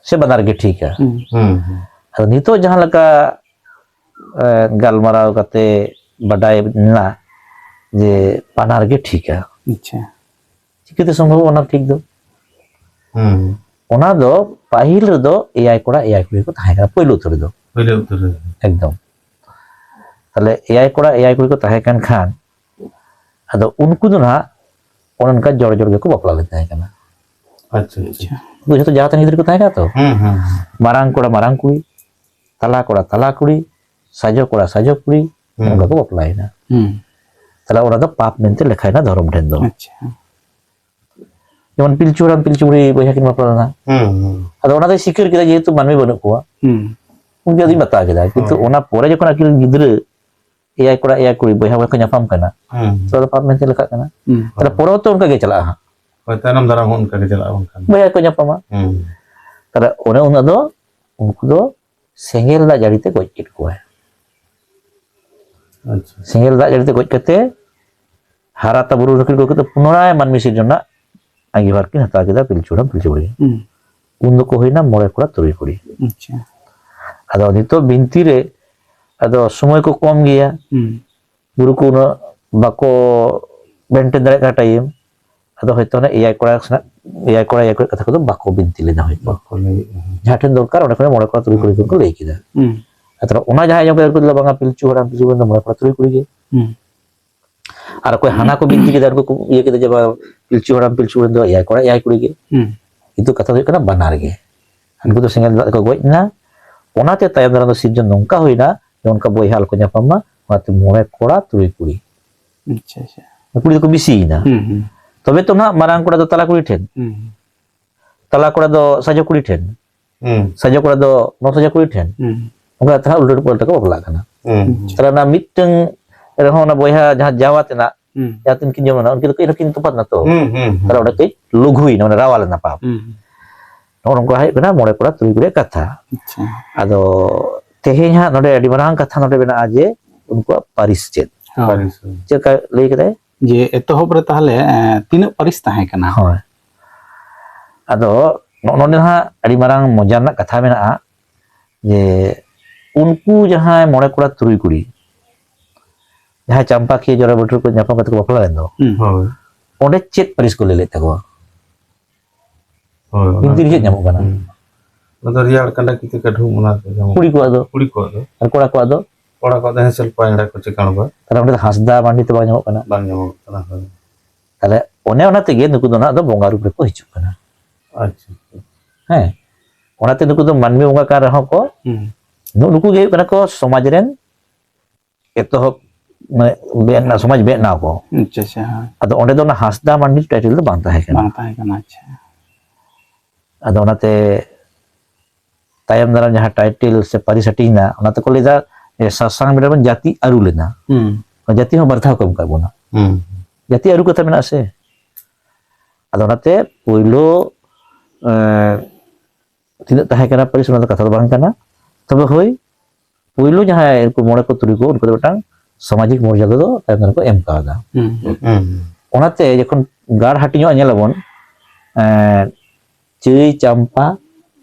ᱥᱮ ᱵᱟᱱᱟᱨ ᱜᱮ ᱴᱷᱤᱠᱟ? ᱦᱩᱸ᱾ ᱦᱩᱸ ᱦᱩᱸ᱾ ᱟᱫᱚ ᱱᱤᱛᱚᱜ ᱡᱟᱦᱟᱸ ᱞᱮᱠᱟ, ᱮ, ᱜᱟᱞᱢᱟᱨᱟᱣ ᱠᱟᱛᱮ ᱵᱟᱰᱟᱭ ᱮᱱᱟ, ᱡᱮ ᱵᱟᱱᱟᱨ ᱜᱮ ᱴᱷᱤᱠᱟ᱾ ᱟᱪᱪᱷᱟ᱾ ᱪᱤᱠᱟᱹᱛᱮ ᱥᱚᱢᱵᱷᱚᱵ ᱚᱱᱟ ᱴᱷᱤᱠ ᱫᱚ? ᱦᱩᱸ᱾ ᱚᱱᱟ ᱫᱚ ᱯᱟᱹᱦᱤᱞ ᱨᱮᱫᱚ ᱮᱭᱟᱭ ᱠᱚᱲᱟ ᱮᱭᱟᱭ ᱠᱩᱲᱤ ᱠᱚ ᱛᱟᱦᱮᱸ ᱠᱟᱱᱟ, ᱯᱳᱭᱞᱳ ᱩᱛᱟᱹᱨ ᱨᱮᱫᱚ᱾ ᱯᱳᱭᱞᱳ ᱩᱛᱟᱹᱨ ᱨᱮ᱾ ᱮᱠᱫᱚᱢ᱾ ᱛᱟᱦᱞᱮ ᱮᱭᱟᱭ ᱠᱚᱲᱟ ᱮᱭᱟᱭ ᱠᱩᱲᱤ ᱠᱚ ᱛᱟᱦᱮᱸ ᱠᱟᱱ ᱠᱷᱟᱱ, ᱟᱫᱚ ᱩᱱᱠᱩ ᱫᱚ ᱱᱟᱦᱟᱜ ᱚᱱᱮ ᱚᱱᱠᱟ ᱡᱚᱲ ᱡᱚᱲ ᱜᱮᱠᱚ ᱵᱟᱯᱞᱟ ᱞᱮᱱ ᱛᱟᱦᱮᱸ ᱠᱟᱱᱟ᱾ ᱟᱪᱪᱷᱟ ᱟᱪᱪᱷᱟ᱾ ᱩᱱᱠᱩ ᱡᱷᱚᱛᱚ ᱡᱟᱦᱟᱸ ᱛᱟᱦᱮᱸ ᱜᱤᱫᱽᱨᱟᱹ ᱠᱚ ᱛᱟᱦᱮᱸ ᱠᱟᱱᱟ ᱛᱚ, ᱦᱩᱸ ᱦᱩᱸ᱾ ᱢᱟᱨᱟᱝ ᱠᱚᱲᱟ ᱢᱟᱨᱟᱝ ᱠᱩᱲᱤ, ᱛᱟᱞᱟ ᱠᱚᱲᱟ ᱛᱟᱞᱟ ᱠᱩᱲᱤ, ᱥᱟᱡᱚ ᱠᱚᱲᱟ ᱥᱟᱡᱚ ᱠᱩᱲᱤ, ᱦᱩᱸ᱾ ᱱᱚᱝᱠᱟ ᱠᱚ ᱵᱟᱯᱞᱟᱭᱮᱱᱟ᱾ ᱦᱩᱸ᱾ ᱛᱟᱦᱞᱮ ᱚᱱᱟ ᱫᱚ ᱯᱟᱯ ᱢᱮᱱᱛᱮ ᱞᱮᱠᱷᱟᱭᱮᱱᱟ ᱫᱷᱚᱨᱚᱢ ᱴᱷᱮᱱ ᱫᱚ᱾ ᱟᱪᱪᱷᱟ᱾ ᱡᱮᱢᱚᱱ ᱯᱤᱞᱪᱩ ᱦᱟᱲᱟᱢ ᱯᱤᱞᱪᱩ ᱵᱩᱲᱦᱤ ᱵᱚᱭᱦᱟ ᱠᱤᱱ ᱵᱟᱯᱞᱟ ᱞᱮᱱᱟ, ᱦᱩᱸ ᱦᱩᱸ᱾ ᱟᱫᱚ ᱚᱱᱟ ᱫᱚᱭ ᱥᱤᱠᱟᱹᱨ ᱠᱮᱫᱟ, ᱡᱮᱦᱮᱛᱩ ᱢᱟᱹᱱᱢᱤ ᱵᱟᱹᱱᱩᱜ ᱠᱚᱣᱟ, ᱦᱩᱸ᱾ ᱩᱱᱠᱤᱱ ᱟᱹᱫᱤᱢ ᱵᱟᱛᱟ ᱠᱮᱫᱟ᱾ ᱠᱤᱱᱛᱩ ᱦᱳᱭ᱾ ᱚᱱᱟ ᱯᱚᱨᱮ ᱡᱚᱠᱷᱚᱱ ᱟᱹᱠᱤᱱ ᱨᱮᱱ ᱜᱤᱫᱽᱨᱟᱹ ᱮᱭᱟᱭ ᱠᱚᱲᱟ ᱮᱭᱟᱭ ᱠᱩᱲᱤ ᱵᱚᱭᱦᱟ ᱵᱚᱭᱦᱟ ᱠᱚ ᱧᱟᱯᱟᱢ ᱠᱟᱱᱟ, ᱦᱩᱸ᱾ ᱛᱚ ᱟᱫᱚ ᱯᱟᱯ ᱢᱮᱱᱛᱮ ᱞᱮᱠᱷᱟᱜ ᱠᱟᱱᱟ᱾ ᱦᱩᱸ᱾ ᱛᱟᱦᱞᱮ ᱯᱚᱨᱮ ᱦᱚᱸᱛᱚ ᱚᱱᱠᱟ ᱜᱮ ᱪᱟᱞᱟᱜᱼᱟ ᱦᱟᱸᱜ᱾ ᱦᱳᱭ, ᱛᱟᱭᱱᱚᱢ ᱫᱟᱨᱟᱢ ᱦᱚᱸ ᱚᱱᱠᱟ ᱜᱮ ᱪᱟᱞᱟᱜᱼᱟ ᱵᱟᱝᱠᱷᱟᱱ᱾ ᱵᱚᱭᱦᱟ ᱠᱚ ᱧᱟᱯᱟᱢᱟ᱾ ᱦᱩᱸ᱾ ᱛᱟᱦᱞᱮ ᱚᱱᱮ ᱩᱱ ᱫᱚ ᱩᱱᱠᱩ ᱫᱚ ᱥᱮᱸᱜᱮᱞ ᱫᱟᱜ ᱡᱟᱹᱲᱤ ᱛᱮ ᱜᱚᱡ ᱠᱮᱫ ᱠᱚᱣᱟᱭ᱾ ᱟᱪᱪᱷᱟ᱾ ᱥᱮᱸᱜᱮᱞ ᱫᱟᱜ ᱡᱟᱹᱲᱤ ᱛᱮ ᱜᱚᱡ ᱠᱟᱛᱮ ᱦᱟᱨᱟ ᱛᱟ ᱵᱩᱨᱩ ᱨᱮᱠᱤᱱ ᱜᱚᱡ ᱠᱟᱛᱮ ᱯᱩᱱᱚᱨᱟᱭ ᱢᱟᱹᱱᱢᱤ ᱥᱤᱨᱡᱚᱱ ᱨᱮᱱᱟᱜ ᱟᱸᱜᱤᱵᱷᱟᱨ ᱠᱤᱱ ᱦᱟᱛᱟᱣ ᱠᱮᱫᱟ ᱯᱤᱞᱪᱩ ᱦᱟᱲᱟᱢ ᱯᱤᱞᱪᱩ ᱵᱩᱲᱦᱤ᱾ ᱦᱩᱸ᱾ ᱩᱱ ᱫᱚᱠᱚ ᱦᱩᱭᱱᱟ ᱢᱚᱬᱮ ᱠᱚᱲᱟ ᱛᱩᱨᱩᱭ ᱠᱩᱲᱤ᱾ ᱟᱪᱪᱷᱟ᱾ ᱟᱫᱚ ᱱᱤᱛᱚᱜ ᱵᱤᱱᱛᱤ ᱨᱮ ᱟᱫᱚ ᱥᱚᱢᱚᱭ ᱠᱚ ᱠᱚᱢ ᱜᱮᱭᱟ, ᱦᱩᱸ᱾ ᱜᱩᱨᱩ ᱠᱚ ᱩᱱᱟᱹᱜ ᱵᱟᱠᱚ ᱢᱮᱱᱴᱮᱱ ᱫᱟᱲᱮᱭᱟᱜ ᱠᱟᱱᱟ ᱴᱟᱭᱤᱢ᱾ ᱟᱫᱚ ᱦᱚᱭᱛᱳ ᱚᱱᱟ ᱮᱭᱟᱭ ᱠᱚᱲᱟ ᱥᱮᱱᱟᱜ, ᱮᱭᱟᱭ ᱠᱚᱲᱟ ᱮᱭᱟᱭ ᱠᱩᱲᱤ ᱠᱟᱛᱷᱟ ᱠᱚᱫᱚ ᱵᱟᱠᱚ ᱵᱤᱱᱛᱤ ᱞᱮᱫᱟ ᱦᱚᱭᱛᱳ᱾ ᱵᱟᱠᱚ ᱞᱟᱹᱭᱮᱫᱼᱟ᱾ ᱡᱟᱦᱟᱸ ᱴᱷᱮᱱ ᱫᱚᱨᱠᱟᱨ ᱚᱸᱰᱮ ᱠᱷᱚᱱ ᱢᱚᱬᱮ ᱠᱚᱲᱟ ᱛᱩᱨᱩᱭ ᱠᱩᱲᱤ ᱠᱚ ᱞᱟᱹᱭ ᱠᱮᱫᱟ᱾ ᱦᱩᱸ᱾ ᱟᱫᱚ ᱚᱱᱟ ᱡᱟᱦᱟᱸᱭ ᱟᱸᱡᱚᱢ ᱠᱮᱫᱟ ᱩᱱᱠᱩ ᱫᱚ ᱵᱟᱝᱟ, ᱯᱤᱞᱪᱩ ᱦᱟᱲᱟᱢ ᱯᱤᱞᱪᱩ ᱵᱩᱲᱦᱤ ᱫᱚ ᱢᱚᱬᱮ ᱠᱚᱲᱟ ᱛᱩᱨᱩᱭ ᱠᱩᱲᱤ ᱜᱮ᱾ ᱦᱩᱸ᱾ ᱟᱨ ᱚᱠᱚᱭ ᱦᱟᱱᱟ ᱠᱚ ᱵᱤᱱᱛᱤ ᱠᱮᱫᱟ, ᱩᱱᱠᱩ ᱠᱚ ᱤᱭᱟᱹ ᱠᱮᱫᱟ ᱡᱮ ᱵᱟᱝ, ᱯᱤᱞᱪᱩ ᱦᱟᱲᱟᱢ ᱯᱤᱞᱪᱩ ᱵᱩᱲᱦᱤ ᱫᱚ ᱮᱭᱟᱭ ᱠᱚᱲᱟ ᱮᱭᱟᱭ ᱠᱩᱲᱤ ᱜᱮ᱾ ᱦᱩᱸ᱾ ᱠᱤᱱᱛᱩ ᱠᱟᱛᱷᱟ ᱫᱚ ᱦᱩᱭᱩᱜ ᱠᱟᱱᱟ ᱵᱟᱱᱟᱨ ᱜᱮ᱾ ᱩᱱᱠᱩ ᱫᱚ ᱥᱮᱸᱜᱮᱞ ᱫᱟᱜ ᱨᱮᱠᱚ ᱜᱚᱡ ᱮᱱᱟ, ᱚᱱᱟᱛᱮ ᱛᱟᱭᱚᱢ ᱫᱟᱨᱟᱢ ᱫᱚ ᱥᱤᱨᱡᱚᱱ ᱱᱚᱝᱠᱟ ᱦᱩᱭᱱᱟ ᱡᱮ ᱚᱱᱠᱟ ᱵᱚᱭᱦᱟ ᱟᱞᱚ ᱠᱚ ᱧᱟᱯᱟᱢ ᱢᱟ, ᱚᱱᱟᱛᱮ ᱢᱚᱬᱮ ᱠᱚᱲᱟ ᱛᱩᱨᱩᱭ ᱠᱩᱲᱤ᱾ ᱟᱪᱪᱷᱟ ᱟᱪᱪᱷᱟ᱾ ᱠᱩᱲᱤ ᱫᱚᱠᱚ ᱵᱤᱥᱤᱭᱮᱱᱟ᱾ ᱦᱩᱸ ᱦᱩᱸ᱾ ᱛᱚᱵᱮ ᱛᱚ ᱱᱟᱦᱟᱜ ᱢᱟᱨᱟᱝ ᱠᱚᱲᱟ ᱫᱚ ᱛᱟᱞᱟ ᱠᱩᱲᱤ ᱴᱷᱮᱱ, ᱦᱩᱸ᱾ ᱛᱟᱞᱟ ᱠᱚᱲᱟ ᱫᱚ ᱥᱟᱡᱚ ᱠᱩᱲᱤ ᱴᱷᱮᱱ, ᱦᱩᱸ᱾ ᱥᱟᱡᱚ ᱠᱚᱲᱟ ᱫᱚ ᱱᱚᱥᱟᱡᱟ ᱠᱩᱲᱤ ᱴᱷᱮᱱ, ᱦᱩᱸ᱾ ᱚᱱᱠᱟ ᱠᱟᱛᱮ ᱦᱟᱸᱜ ᱩᱞᱴᱟᱹ ᱯᱟᱞᱴᱟ ᱠᱚ ᱵᱟᱯᱞᱟᱜ ᱠᱟᱱᱟ᱾ ᱦᱩᱸ᱾ ᱛᱟᱦᱞᱮ ᱚᱱᱟ ᱢᱤᱫᱴᱟᱝ ᱨᱮᱦᱚᱸ ᱚᱱᱟ ᱵᱚᱭᱦᱟ ᱡᱟᱦᱟᱸ ᱡᱟᱣᱟ ᱛᱮᱱᱟᱜ ᱦᱩᱸ᱾ ᱡᱟᱦᱟᱸ ᱛᱤᱱ ᱠᱤᱱ ᱡᱚᱢ ᱞᱮᱱᱟ, ᱩᱱᱠᱤᱱ ᱫᱚ ᱠᱟᱹᱡ ᱨᱮᱦᱚᱸ ᱠᱤᱱ ᱛᱚᱯᱷᱟᱛ ᱱᱟ ᱛᱚ᱾ ᱦᱩᱸ, ᱦᱩᱸ, ᱦᱩᱸ᱾ ᱛᱟᱦᱞᱮ ᱚᱸᱰᱮ ᱠᱟᱹᱡ ᱞᱩᱜᱷᱩᱭᱮᱱᱟ, ᱢᱟᱱᱮ ᱨᱟᱣᱟᱞ ᱮᱱᱟ ᱯᱟᱯ᱾ ᱦᱩᱸ᱾ ᱱᱚᱜᱼᱚ ᱱᱚᱝᱠᱟ ᱦᱩᱭᱩᱜ ᱠᱟᱱᱟ ᱢᱚᱬᱮ ᱠᱚᱲᱟ ᱛᱩᱨᱩᱭ ᱠᱩᱲᱤᱭᱟᱜ ᱠᱟᱛᱷᱟ᱾ ᱟᱪᱪᱷᱟ᱾ ᱟᱫᱚ ᱛᱮᱦᱮᱧ ᱦᱟᱸᱜ ᱱᱚᱰᱮ ᱟᱹᱰᱤ ᱢᱟᱨᱟᱝ ᱠᱟᱛᱷᱟ ᱱᱚᱰᱮ ᱢᱮᱱᱟᱜᱼᱟ ᱡᱮ ᱩᱱᱠᱩᱣᱟᱜ ᱯᱟᱹᱨᱤᱥ ᱪᱮᱫ? ᱦᱳᱭ᱾ ᱯᱟᱹᱨᱤᱥ᱾ ᱪᱮᱫ ᱞᱮᱠᱟ ᱞᱟᱹᱭ ᱠᱮᱫᱟᱭ? ᱡᱮ ᱮᱛᱚᱦᱚᱵ ᱨᱮ ᱛᱟᱦᱞᱮ, ᱮᱸ, ᱛᱤᱱᱟᱹᱜ ᱯᱟᱹᱨᱤᱥ ᱛᱟᱦᱮᱸ ᱠᱟᱱᱟ? ᱦᱳᱭ᱾ ᱟᱫᱚ ᱱᱚᱜᱼᱚ ᱱᱚᱰᱮ ᱦᱟᱸᱜ ᱟᱹᱰᱤ ᱢᱟᱨᱟᱝ ᱢᱚᱡᱟ ᱨᱮᱱᱟᱜ ᱠᱟᱛᱷᱟ ᱢᱮᱱᱟᱜᱼᱟ ᱡᱮ ᱩᱱᱠᱩ ᱡᱟᱦᱟᱸᱭ ᱢᱚᱬᱮ ᱠᱚᱲᱟ ᱛᱩᱨᱩᱭ ᱠᱩᱲᱤ, ᱡᱟᱦᱟᱸᱭ ᱪᱟᱢᱯᱟ ᱠᱤᱭᱟᱹ ᱡᱚᱲᱟ ᱵᱟᱹᱴᱩᱨ ᱠᱚ ᱧᱟᱯᱟᱢ ᱠᱟᱛᱮ ᱠᱚ ᱵᱟᱯᱞᱟ ᱞᱮᱱ ᱫᱚ, ᱦᱩᱸ᱾ ᱦᱳᱭ᱾ ᱚᱸᱰᱮ ᱪᱮᱫ ᱯᱟᱹᱨᱤᱥ ᱠᱚ ᱞᱟᱹᱭ ᱞᱮᱫ ᱛᱟᱠᱚᱣᱟ? ᱦᱳᱭ, ᱚᱱᱟ ᱵᱤᱱᱛᱤ ᱨᱮ ᱪᱮᱫ ᱧᱟᱢᱚᱜ ᱠᱟᱱᱟ? ᱦᱩᱸ᱾ ᱚᱱᱟ ᱫᱚ ᱨᱮᱭᱟᱲ ᱠᱟᱸᱰᱟ ᱠᱤᱛᱟᱹ ᱠᱟᱹᱰᱷᱩᱢ, ᱚᱱᱟ ᱠᱚ ᱧᱟᱢᱚᱜ ᱠᱩᱲᱤ ᱠᱚᱣᱟᱜ ᱫᱚ? ᱠᱩᱲᱤ ᱠᱚᱣᱟᱜ ᱫᱚ᱾ ᱟᱨ ᱠᱚᱲᱟ ᱠᱚᱣᱟᱜ ᱫᱚ? ᱠᱚᱲᱟ ᱠᱚᱣᱟᱜ ᱫᱚ ᱦᱮᱸᱥᱮᱞ ᱯᱟᱭᱲᱟ ᱠᱚ ᱪᱮᱠᱟᱬ ᱠᱚᱣᱟ᱾ ᱛᱟᱦᱞᱮ ᱚᱸᱰᱮ ᱫᱚ ᱦᱟᱸᱥᱫᱟ ᱢᱟᱹᱱᱰᱤ ᱛᱚ ᱵᱟᱝ ᱧᱟᱢᱚᱜ ᱠᱟᱱᱟ? ᱵᱟᱝ ᱧᱟᱢᱚᱜ ᱠᱟᱱᱟ, ᱦᱳᱭ᱾ ᱛᱟᱦᱞᱮ ᱚᱱᱮ ᱚᱱᱟ ᱛᱮᱜᱮ ᱱᱩᱠᱩ ᱫᱚ ᱱᱟᱦᱟᱜ ᱫᱚ ᱵᱚᱸᱜᱟ ᱨᱩᱯ ᱨᱮᱠᱚ ᱦᱤᱡᱩᱜ ᱠᱟᱱᱟ᱾ ᱟᱪᱪᱷᱟ᱾ ᱦᱮᱸ, ᱚᱱᱟᱛᱮ ᱱᱩᱠᱩ ᱫᱚ ᱢᱟᱹᱱᱢᱤ ᱵᱚᱸᱜᱟ ᱠᱟᱱ ᱨᱮᱦᱚᱸ ᱠᱚ, ᱦᱩᱸ᱾ ᱱᱩᱜ-, ᱱᱩᱠᱩ ᱜᱮ ᱦᱩᱭᱩᱜ ᱠᱟᱱᱟ ᱠᱚ ᱥᱚᱢᱟᱡᱽ ᱨᱮᱱ ᱮᱛᱚᱦᱚᱵ, ᱢᱟᱱᱮ, ᱵᱮ-, ᱥᱚᱢᱟᱡᱽ ᱵᱮᱱᱟᱣ ᱠᱚ᱾ ᱟᱪᱪᱷᱟ, ᱟᱪᱪᱷᱟ, ᱦᱮᱸ᱾ ᱟᱫᱚ ᱚᱸᱰᱮ ᱫᱚ ᱚᱱᱟ ᱦᱟᱸᱥᱫᱟ ᱢᱟᱹᱱᱰᱤ ᱴᱟᱭᱴᱮᱞ ᱫᱚ ᱵᱟᱝ ᱛᱟᱦᱮᱸ ᱠᱟᱱᱟ᱾ ᱵᱟᱝ ᱛᱟᱦᱮᱸ ᱠᱟᱱᱟ, ᱟᱪᱪᱷᱟ᱾ ᱟᱫᱚ ᱚᱱᱟᱛᱮ ᱛᱟᱭᱚᱢ ᱫᱟᱨᱟᱢ ᱡᱟᱦᱟᱸ ᱴᱟᱭᱴᱮᱞ ᱥᱮ ᱯᱟᱹᱨᱤᱥ ᱦᱟᱹᱴᱤᱧ ᱮᱱᱟ, ᱚᱱᱟ ᱛᱮᱠᱚ ᱞᱟᱹᱭᱫᱟ, ᱮ, ᱥᱟᱥᱟᱝ ᱵᱮᱲᱟ ᱵᱚᱱ ᱡᱟᱹᱛᱤ ᱟᱹᱨᱩ ᱞᱮᱱᱟ᱾ ᱦᱩᱸ᱾ ᱡᱟᱹᱛᱤ ᱦᱚᱸ ᱵᱟᱨ ᱫᱷᱟᱣ ᱠᱚ ᱮᱢ ᱠᱟᱜ ᱵᱚᱱᱟ᱾ ᱦᱩᱸ᱾ ᱡᱟᱹᱛᱤ ᱟᱹᱨᱩ ᱠᱟᱛᱷᱟ ᱢᱮᱱᱟᱜᱼᱟ ᱥᱮ? ᱟᱫᱚ ᱚᱱᱟᱛᱮ ᱯᱳᱭᱞᱳ, ᱮ, ᱛᱤᱱᱟᱹᱜ ᱛᱟᱦᱮᱸ ᱠᱟᱱᱟ ᱯᱟᱹᱨᱤᱥ, ᱚᱱᱟ ᱫᱚ ᱠᱟᱛᱷᱟ ᱫᱚ ᱵᱟᱝ ᱠᱟᱱᱟ᱾ ᱛᱚᱵᱮ ᱦᱳᱭ, ᱯᱳᱭᱞᱳ ᱡᱟᱦᱟᱸᱭ ᱩᱱᱠᱩ ᱢᱚᱬᱮ ᱠᱚ ᱛᱩᱨᱩᱭ ᱠᱚ, ᱩᱱᱠᱩ ᱫᱚ ᱢᱤᱫᱴᱟᱝ ᱥᱟᱢᱟᱡᱤᱠ ᱢᱚᱨᱡᱟᱫᱟ ᱫᱚ ᱛᱟᱭᱚᱢ ᱫᱟᱨᱟᱢ ᱠᱚ ᱮᱢ ᱠᱟᱣᱫᱟ᱾ ᱦᱩᱸ᱾ ᱦᱩᱸ᱾ ᱚᱱᱟᱛᱮ ᱡᱚᱠᱷᱚᱱ ᱜᱟᱲ ᱦᱟᱹᱴᱤᱧᱚᱜᱼᱟ, ᱧᱮᱞᱟᱵᱚᱱ, ᱮᱸ, ᱪᱟᱹᱭ, ᱪᱟᱢᱯᱟ,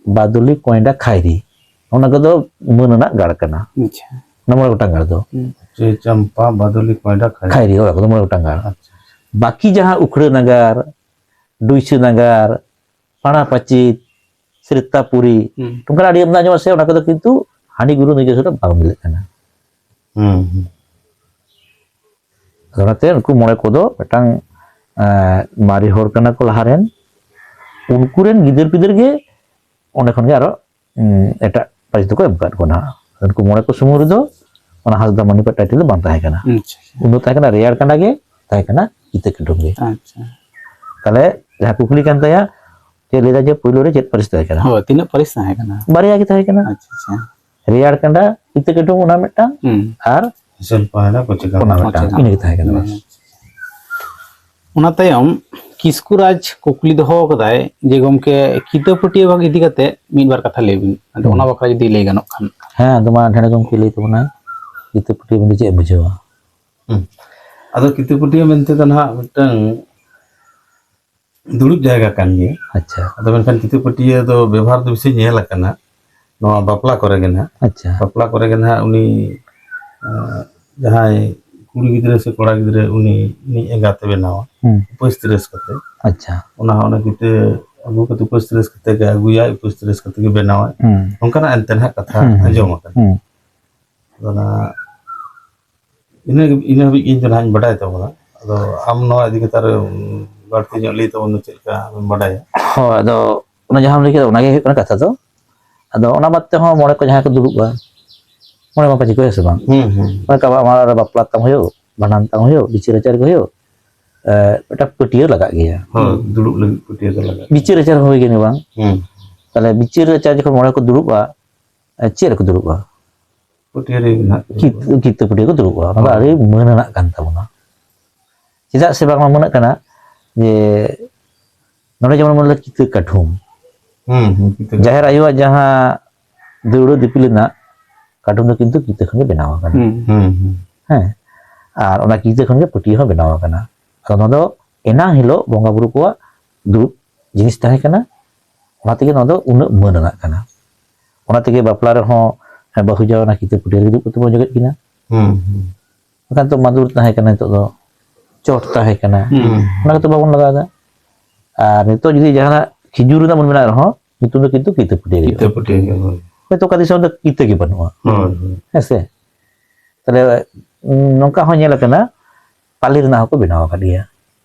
ᱵᱟᱫᱚᱞᱤ, ᱠᱚᱭᱰᱟ, ᱠᱷᱟᱭᱨᱤ, ᱚᱱᱟ ᱠᱚᱫᱚ ᱢᱟᱹᱱ ᱨᱮᱱᱟᱜ ᱜᱟᱲ ᱠᱟᱱᱟ᱾ ᱟᱪᱪᱷᱟ᱾ ᱚᱱᱟ ᱢᱚᱬᱮ ᱜᱚᱴᱟᱝ ᱜᱟᱲ ᱫᱚ᱾ ᱦᱩᱸ᱾ ᱪᱟᱹᱭ, ᱪᱟᱢᱯᱟ, ᱵᱟᱫᱚᱞᱤ, ᱠᱚᱭᱰᱟ, ᱠᱷᱟᱭᱨᱤ᱾ ᱠᱷᱟᱭᱨᱤ, ᱚᱱᱟ ᱠᱚᱫᱚ ᱢᱚᱬᱮ ᱜᱚᱴᱟᱝ ᱜᱟᱲ᱾ ᱟᱪᱪᱷᱟ᱾ ᱵᱟᱹᱠᱤ ᱡᱟᱦᱟᱸ ᱩᱠᱷᱲᱟᱹ ᱱᱟᱜᱟᱨ, ᱰᱩᱭᱥᱟᱹ ᱱᱟᱜᱟᱨ, ᱯᱟᱲᱟ ᱯᱟᱹᱪᱤᱛ, ᱥᱨᱤᱛᱟᱯᱩᱨᱤ, ᱦᱩᱸ᱾ ᱱᱚᱝᱠᱟᱱᱟᱜ ᱟᱹᱰᱤ ᱟᱢᱫᱟ ᱧᱚᱜ ᱥᱮ, ᱚᱱᱟ ᱠᱚᱫᱚ ᱠᱤᱱᱛᱩ ᱦᱟᱺᱰᱤ ᱜᱩᱨᱩ ᱱᱤᱡᱮᱥᱥᱚ ᱨᱮ ᱵᱟᱝ ᱢᱤᱞᱟᱹᱜ ᱠᱟᱱᱟ᱾ ᱦᱩᱸ, ᱦᱩᱸ᱾ ᱟᱫᱚ ᱚᱱᱟᱛᱮ ᱩᱱᱠᱩ ᱢᱚᱬᱮ ᱠᱚᱫᱚ ᱢᱤᱫᱴᱟᱝ, ᱮᱸ, ᱢᱟᱨᱮ ᱦᱚᱲ ᱠᱟᱱᱟ ᱠᱚ ᱞᱟᱦᱟ ᱨᱮᱱ, ᱩᱱᱠᱩ ᱨᱮᱱ ᱜᱤᱫᱟᱹᱨ ᱯᱤᱫᱟᱹᱨ ᱜᱮ ᱚᱸᱰᱮ ᱠᱷᱚᱱ ᱜᱮ ᱟᱨᱚ, ᱩᱸ, ᱮᱴᱟᱜ ᱯᱟᱹᱨᱤᱥ ᱫᱚᱠᱚ ᱮᱢ ᱟᱠᱟᱫ ᱠᱚᱣᱟ ᱱᱟᱦᱟᱜ᱾ ᱩᱱᱠᱩ ᱢᱚᱬᱮ ᱠᱚ ᱥᱩᱢᱩᱝ ᱨᱮᱫᱚ ᱚᱱᱟ ᱦᱟᱸᱥᱫᱟ ᱢᱟᱹᱱᱰᱤ ᱠᱚᱣᱟᱜ ᱴᱟᱭᱴᱮᱞ ᱫᱚ ᱵᱟᱝ ᱛᱟᱦᱮᱸ ᱠᱟᱱᱟ᱾ ᱟᱪᱪᱷᱟ, ᱟᱪᱪᱷᱟ᱾ ᱩᱱ ᱫᱚ ᱛᱟᱦᱮᱸ ᱠᱟᱱᱟ ᱨᱮᱭᱟᱲ ᱠᱟᱸᱰᱟ ᱜᱮ, ᱛᱟᱦᱮᱸ ᱠᱟᱱᱟ ᱠᱤᱛᱟᱹ ᱠᱟᱹᱰᱷᱩᱢ ᱜᱮ᱾ ᱟᱪᱪᱷᱟ᱾ ᱛᱟᱦᱞᱮ ᱡᱟᱦᱟᱸ ᱠᱩᱠᱞᱤ ᱠᱟᱱ ᱛᱟᱭᱟ, ᱪᱮᱫ ᱞᱟᱹᱭ ᱫᱟ ᱡᱮ ᱯᱩᱭᱞᱩ ᱨᱮ ᱪᱮᱫ ᱯᱟᱹᱨᱤᱥ ᱛᱟᱦᱮᱸ ᱠᱟᱱᱟ? ᱦᱳᱭ, ᱛᱤᱱᱟᱹᱜ ᱯᱟᱹᱨᱤᱥ ᱛᱟᱦᱮᱸ ᱠᱟᱱᱟ? ᱵᱟᱨᱭᱟ ᱜᱮ ᱛᱟᱦᱮᱸ ᱠᱟᱱᱟ᱾ ᱟᱪᱪᱷᱟ, ᱟᱪᱪᱷᱟ᱾ ᱨᱮᱭᱟᱲ ᱠᱟᱸᱰᱟ, ᱠᱤᱛᱟᱹ ᱠᱟᱹᱰᱷᱩᱢ, ᱚᱱᱟ ᱢᱤᱫᱴᱟᱝ, ᱦᱩᱸ᱾ ᱟᱨ ᱦᱮᱸᱥᱮᱞ ᱯᱟᱭᱲᱟ ᱠᱚ ᱪᱮᱠᱟ ᱚᱱᱟ ᱚᱱᱟ ᱢᱤᱫᱴᱟᱝ, ᱪᱮᱠᱟ? ᱤᱱᱟᱹ ᱜᱮ ᱛᱟᱦᱮᱸ ᱠᱟᱱᱟ, ᱵᱟᱥ᱾ ᱚᱱᱟ ᱛᱟᱭᱚᱢ ᱠᱤᱥᱠᱩ ᱨᱟᱡᱽ ᱠᱩᱠᱞᱤ ᱫᱚᱦᱚ ᱠᱟᱫᱟᱭ ᱡᱮ, ᱜᱚᱢᱠᱮ, ᱠᱤᱛᱟᱹ ᱯᱟᱹᱴᱭᱟᱹ ᱵᱷᱟᱜᱽ ᱤᱫᱤ ᱠᱟᱛᱮ ᱢᱤᱫ ᱵᱟᱨ ᱠᱟᱛᱷᱟ ᱞᱟᱹᱭ ᱵᱤᱱ᱾ ᱟᱫᱚ ᱦᱩᱸ᱾ ᱚᱱᱟ ᱵᱟᱠᱷᱨᱟ ᱡᱩᱫᱤ ᱞᱟᱹᱭ ᱜᱟᱱᱚᱜ ᱠᱷᱟᱱ᱾ ᱦᱮᱸ, ᱟᱫᱚ ᱢᱟ ᱰᱷᱮᱬᱮ ᱜᱚᱢᱠᱮ ᱞᱟᱹᱭ ᱛᱟᱵᱚᱱᱟᱭ, ᱠᱤᱛᱟᱹ ᱯᱟᱹᱴᱭᱟᱹ ᱢᱮᱱᱛᱮ ᱪᱮᱫ ᱮᱢ ᱵᱩᱡᱷᱟᱹᱣᱟ? ᱦᱩᱸ᱾ ᱟᱫᱚ ᱠᱤᱛᱟᱹ ᱯᱟᱹᱴᱭᱟᱹ ᱢᱮᱱᱛᱮ ᱫᱚ ᱱᱟᱦᱟᱜ ᱢᱤᱫᱴᱟᱝ ᱫᱩᱲᱩᱵ ᱡᱟᱭᱜᱟ ᱠᱟᱱ ᱜᱮᱭᱟ᱾ ᱟᱪᱪᱷᱟ᱾ ᱟᱫᱚ ᱢᱮᱱᱠᱷᱟᱱ ᱠᱤᱛᱟᱹ ᱯᱟᱹᱴᱭᱟᱹ ᱫᱚ ᱵᱮᱵᱚᱦᱟᱨ ᱫᱚ ᱵᱮᱥᱤ ᱧᱮᱞ ᱟᱠᱟᱱᱟ ᱱᱚᱣᱟ ᱵᱟᱯᱞᱟ ᱠᱚᱨᱮ ᱜᱮ ᱱᱟᱦᱟᱜ᱾ ᱟᱪᱪᱷᱟ᱾ ᱵᱟᱯᱞᱟ ᱠᱚᱨᱮ ᱜᱮ ᱱᱟᱦᱟᱜ ᱩᱱᱤ, ᱮᱸ, ᱡᱟᱦᱟᱸᱭ ᱠᱩᱲᱤ ᱜᱤᱫᱽᱨᱟᱹ ᱥᱮ ᱠᱚᱲᱟ ᱜᱤᱫᱽᱨᱟᱹ ᱩᱱᱤ ᱩᱱᱤ ᱮᱸᱜᱟᱛᱮ ᱵᱮᱱᱟᱣᱟ᱾ ᱦᱩᱸ᱾ ᱩᱯᱟᱹᱥ ᱛᱤᱨᱟᱹᱥ ᱠᱟᱛᱮ᱾ ᱟᱪᱪᱷᱟ᱾ ᱚᱱᱟ ᱦᱚᱸ ᱚᱱᱟ ᱠᱤᱛᱟᱹ ᱟᱹᱜᱩ ᱠᱟᱛᱮ, ᱩᱯᱟᱹᱥ ᱛᱤᱨᱟᱹᱥ ᱠᱟᱛᱮ ᱜᱮ ᱟᱹᱜᱩᱭᱟᱭ, ᱩᱯᱟᱹᱥ ᱛᱤᱨᱟᱹᱥ ᱠᱟᱛᱮ ᱜᱮ ᱵᱮᱱᱟᱣᱟᱭ᱾ ᱦᱩᱸ᱾ ᱱᱚᱝᱠᱟᱱᱟᱜ ᱮᱱᱛᱮ ᱱᱟᱦᱟᱜ ᱠᱟᱛᱷᱟ ᱦᱩᱸ, ᱦᱩᱸ᱾ ᱟᱸᱡᱚᱢ ᱟᱠᱟᱱᱟ᱾ ᱦᱩᱸ᱾ ᱟᱫᱚ ᱚᱱᱟ ᱤᱱᱟᱹ ᱤᱱᱟᱹ ᱦᱟᱹᱵᱤᱡ ᱤᱧ ᱫᱚ ᱱᱟᱦᱟᱜ ᱤᱧ ᱵᱟᱰᱟᱭ ᱛᱟᱵᱚᱱᱟ᱾ ᱟᱫᱚ ᱟᱢ ᱱᱚᱣᱟ ᱤᱫᱤ ᱠᱟᱛᱮ ᱟᱨ ᱵᱟᱹᱲᱛᱤ ᱧᱚᱜ ᱞᱟᱹᱭ ᱛᱟᱵᱚᱱ ᱢᱮ, ᱪᱮᱫ ᱞᱮᱠᱟ ᱟᱢᱮᱢ ᱵᱟᱰᱟᱭᱟ? ᱦᱳᱭ, ᱟᱫᱚ ᱚᱱᱟ ᱡᱟᱦᱟᱸᱢ ᱞᱟᱹᱭ ᱠᱮᱫᱟ, ᱚᱱᱟᱜᱮ ᱦᱩᱭᱩᱜ ᱠᱟᱱᱟ ᱠᱟᱛᱷᱟ ᱫᱚ᱾ ᱟᱫᱚ ᱚᱱᱟ ᱵᱟᱫ ᱛᱮᱦᱚᱸ ᱢᱚᱬᱮ ᱠᱚ ᱡᱟᱦᱟᱸᱭ ᱠᱚ ᱫᱩᱲᱩᱵᱼᱟ, ᱢᱚᱬᱮ ᱢᱟᱯᱟᱡᱤ ᱠᱚ, ᱦᱮᱸ ᱥᱮ ᱵᱟᱝ? ᱦᱩᱸ, ᱦᱩᱸ᱾ ᱚᱱᱠᱟ ᱟᱵᱚᱣᱟᱜ ᱢᱟᱲᱟᱝ ᱨᱮ ᱵᱟᱯᱞᱟ ᱛᱟᱢ ᱦᱩᱭᱩᱜ, ᱵᱷᱟᱸᱰᱟᱱ ᱛᱟᱢ ᱦᱩᱭᱩᱜ, ᱵᱤᱪᱟᱹᱨ ᱟᱪᱟᱨ ᱠᱚ ᱦᱩᱭᱩᱜ, ᱮ, ᱢᱤᱫᱴᱟᱝ ᱯᱟᱹᱴᱭᱟᱹ ᱞᱟᱜᱟᱜ ᱜᱮᱭᱟ᱾ ᱦᱳᱭ, ᱫᱩᱲᱩᱵ ᱞᱟᱹᱜᱤᱫ ᱯᱟᱹᱴᱭᱟᱹ ᱫᱚ ᱞᱟᱜᱟᱜ ᱜᱮᱭᱟ᱾ ᱵᱤᱪᱟᱹᱨ ᱟᱪᱟᱨ ᱦᱚᱸ ᱦᱩᱭ ᱜᱮ ᱵᱟᱝ? ᱦᱩᱸ᱾ ᱛᱟᱦᱞᱮ ᱵᱤᱪᱟᱹᱨ ᱟᱪᱟᱨ ᱡᱚᱠᱷᱚᱱ ᱢᱚᱬᱮ ᱠᱚ ᱫᱩᱲᱩᱵᱼᱟ, ᱮ, ᱪᱮᱫ ᱨᱮᱠᱚ ᱫᱩᱲᱩᱵᱼᱟ? ᱯᱟᱹᱴᱭᱟᱹ ᱨᱮ ᱢᱮᱱᱟᱜ ᱠᱚᱣᱟ᱾ ᱠᱤᱛ-, ᱠᱤᱛᱟᱹ ᱯᱟᱹᱴᱭᱟᱹ ᱠᱚ ᱫᱩᱲᱩᱵᱼᱟ᱾ ᱚᱱᱟ ᱫᱚ ᱦᱳᱭ᱾ ᱟᱹᱰᱤ ᱢᱟᱹᱱ ᱟᱱᱟᱜ ᱠᱟᱱ ᱛᱟᱵᱚᱱᱟ᱾ ᱪᱮᱫᱟᱜ ᱥᱮ ᱵᱟᱝᱢᱟ ᱢᱟᱹᱱᱟᱜ ᱠᱟᱱᱟ ᱡᱮ ᱱᱚᱰᱮ ᱡᱮᱢᱚᱱ ᱵᱚᱱ ᱞᱟᱹᱭ ᱠᱤᱛᱟᱹ ᱠᱟᱹᱴᱷᱩᱢ᱾ ᱦᱩᱸ, ᱦᱩᱸ, ᱠᱤᱛᱟᱹ ᱠᱟᱹᱴᱷᱩᱢ᱾ ᱡᱟᱦᱮᱨ ᱟᱭᱳᱣᱟᱜ ᱡᱟᱦᱟᱸ ᱫᱟᱹᱣᱲᱟᱹ ᱫᱤᱯᱤᱞ ᱨᱮᱱᱟᱜ ᱠᱟᱹᱴᱷᱩᱢ ᱫᱚ ᱠᱤᱱᱛᱩ ᱠᱤᱛᱟᱹ ᱠᱷᱚᱱ ᱜᱮ ᱵᱮᱱᱟᱣ ᱟᱠᱟᱱᱟ᱾ ᱦᱩᱸ᱾ ᱦᱩᱸ, ᱦᱩᱸ᱾ ᱦᱮᱸ᱾ ᱟᱨ ᱚᱱᱟ ᱠᱤᱛᱟᱹ ᱠᱷᱚᱱ ᱜᱮ ᱯᱟᱹᱴᱭᱟᱹ ᱦᱚᱸ ᱵᱮᱱᱟᱣ ᱟᱠᱟᱱᱟ᱾ ᱟᱫᱚ ᱱᱚᱣᱟ ᱫᱚ ᱮᱱᱟᱝ ᱦᱤᱞᱳᱜ ᱵᱚᱸᱜᱟ ᱵᱩᱨᱩ ᱠᱚᱣᱟᱜ ᱫᱩᱲᱩᱵ ᱡᱤᱱᱤᱥ ᱛᱟᱦᱮᱸ ᱠᱟᱱᱟ᱾ ᱚᱱᱟ ᱛᱮᱜᱮ ᱱᱚᱣᱟ ᱫᱚ ᱩᱱᱟᱹᱜ ᱢᱟᱹᱱ ᱟᱱᱟᱜ ᱠᱟᱱᱟ᱾ ᱚᱱᱟ ᱛᱮᱜᱮ ᱵᱟᱯᱞᱟ ᱨᱮᱦᱚᱸ, ᱦᱮᱸ, ᱵᱟᱹᱦᱩ ᱡᱟᱶᱟᱭ ᱚᱱᱟ ᱠᱤᱛᱟᱹ ᱯᱟᱹᱴᱭᱟᱹ ᱨᱮ ᱫᱩᱲᱩᱵ ᱠᱟᱛᱮ ᱵᱚᱱ ᱚᱡᱚᱜᱮᱫ ᱠᱤᱱᱟ᱾ ᱦᱩᱸ, ᱦᱩᱸ᱾ ᱵᱟᱠᱷᱟᱱ ᱛᱚ ᱢᱟᱫᱩᱨ ᱛᱟᱦᱮᱸ ᱠᱟᱱᱟ, ᱱᱤᱛᱚᱜ ᱫᱚ ᱪᱚᱴ ᱛᱟᱦᱮᱸ ᱠᱟᱱᱟ᱾ ᱦᱩᱸ᱾ ᱚᱱᱟ ᱠᱚᱫᱚ ᱵᱟᱵᱚᱱ ᱞᱟᱜᱟᱣ ᱮᱫᱟ᱾ ᱟᱨ ᱱᱤᱛᱚᱜ ᱡᱩᱫᱤ ᱡᱟᱦᱟᱱᱟᱜ ᱠᱷᱤᱡᱩᱨ ᱨᱮᱱᱟᱜ ᱵᱚᱱ ᱵᱮᱱᱟᱣ ᱨᱮᱦᱚᱸ, ᱧᱩᱛᱩᱢ ᱫᱚ ᱠᱤᱱᱛᱩ ᱠᱤᱛᱟᱹ ᱯᱟᱹᱴᱭᱟᱹ ᱜᱮ ᱠᱤᱛᱟᱹ ᱦᱩᱭᱩᱜᱼᱟ᱾ ᱯᱟᱹᱴᱭᱟᱹ ᱜᱮ, ᱦᱳᱭ᱾ ᱦᱳᱭᱛᱳ ᱚᱠᱟ ᱫᱤᱥᱚᱢ ᱫᱚ ᱠᱤᱛᱟᱹ ᱜᱮ ᱵᱟᱹᱱᱩᱜᱼᱟ᱾ ᱦᱳᱭ, ᱦᱳᱭ᱾ ᱦᱮᱸ ᱥᱮ? ᱛᱟᱦᱞᱮ, ᱩᱸ, ᱱᱚᱝᱠᱟ ᱦᱚᱸ ᱧᱮᱞ ᱟᱠᱟᱱᱟ, ᱛᱟᱞᱮ ᱨᱮᱱᱟᱜ ᱦᱚᱸᱠᱚ ᱵᱮᱱᱟᱣ ᱟᱠᱟᱫ ᱜᱮᱭᱟ᱾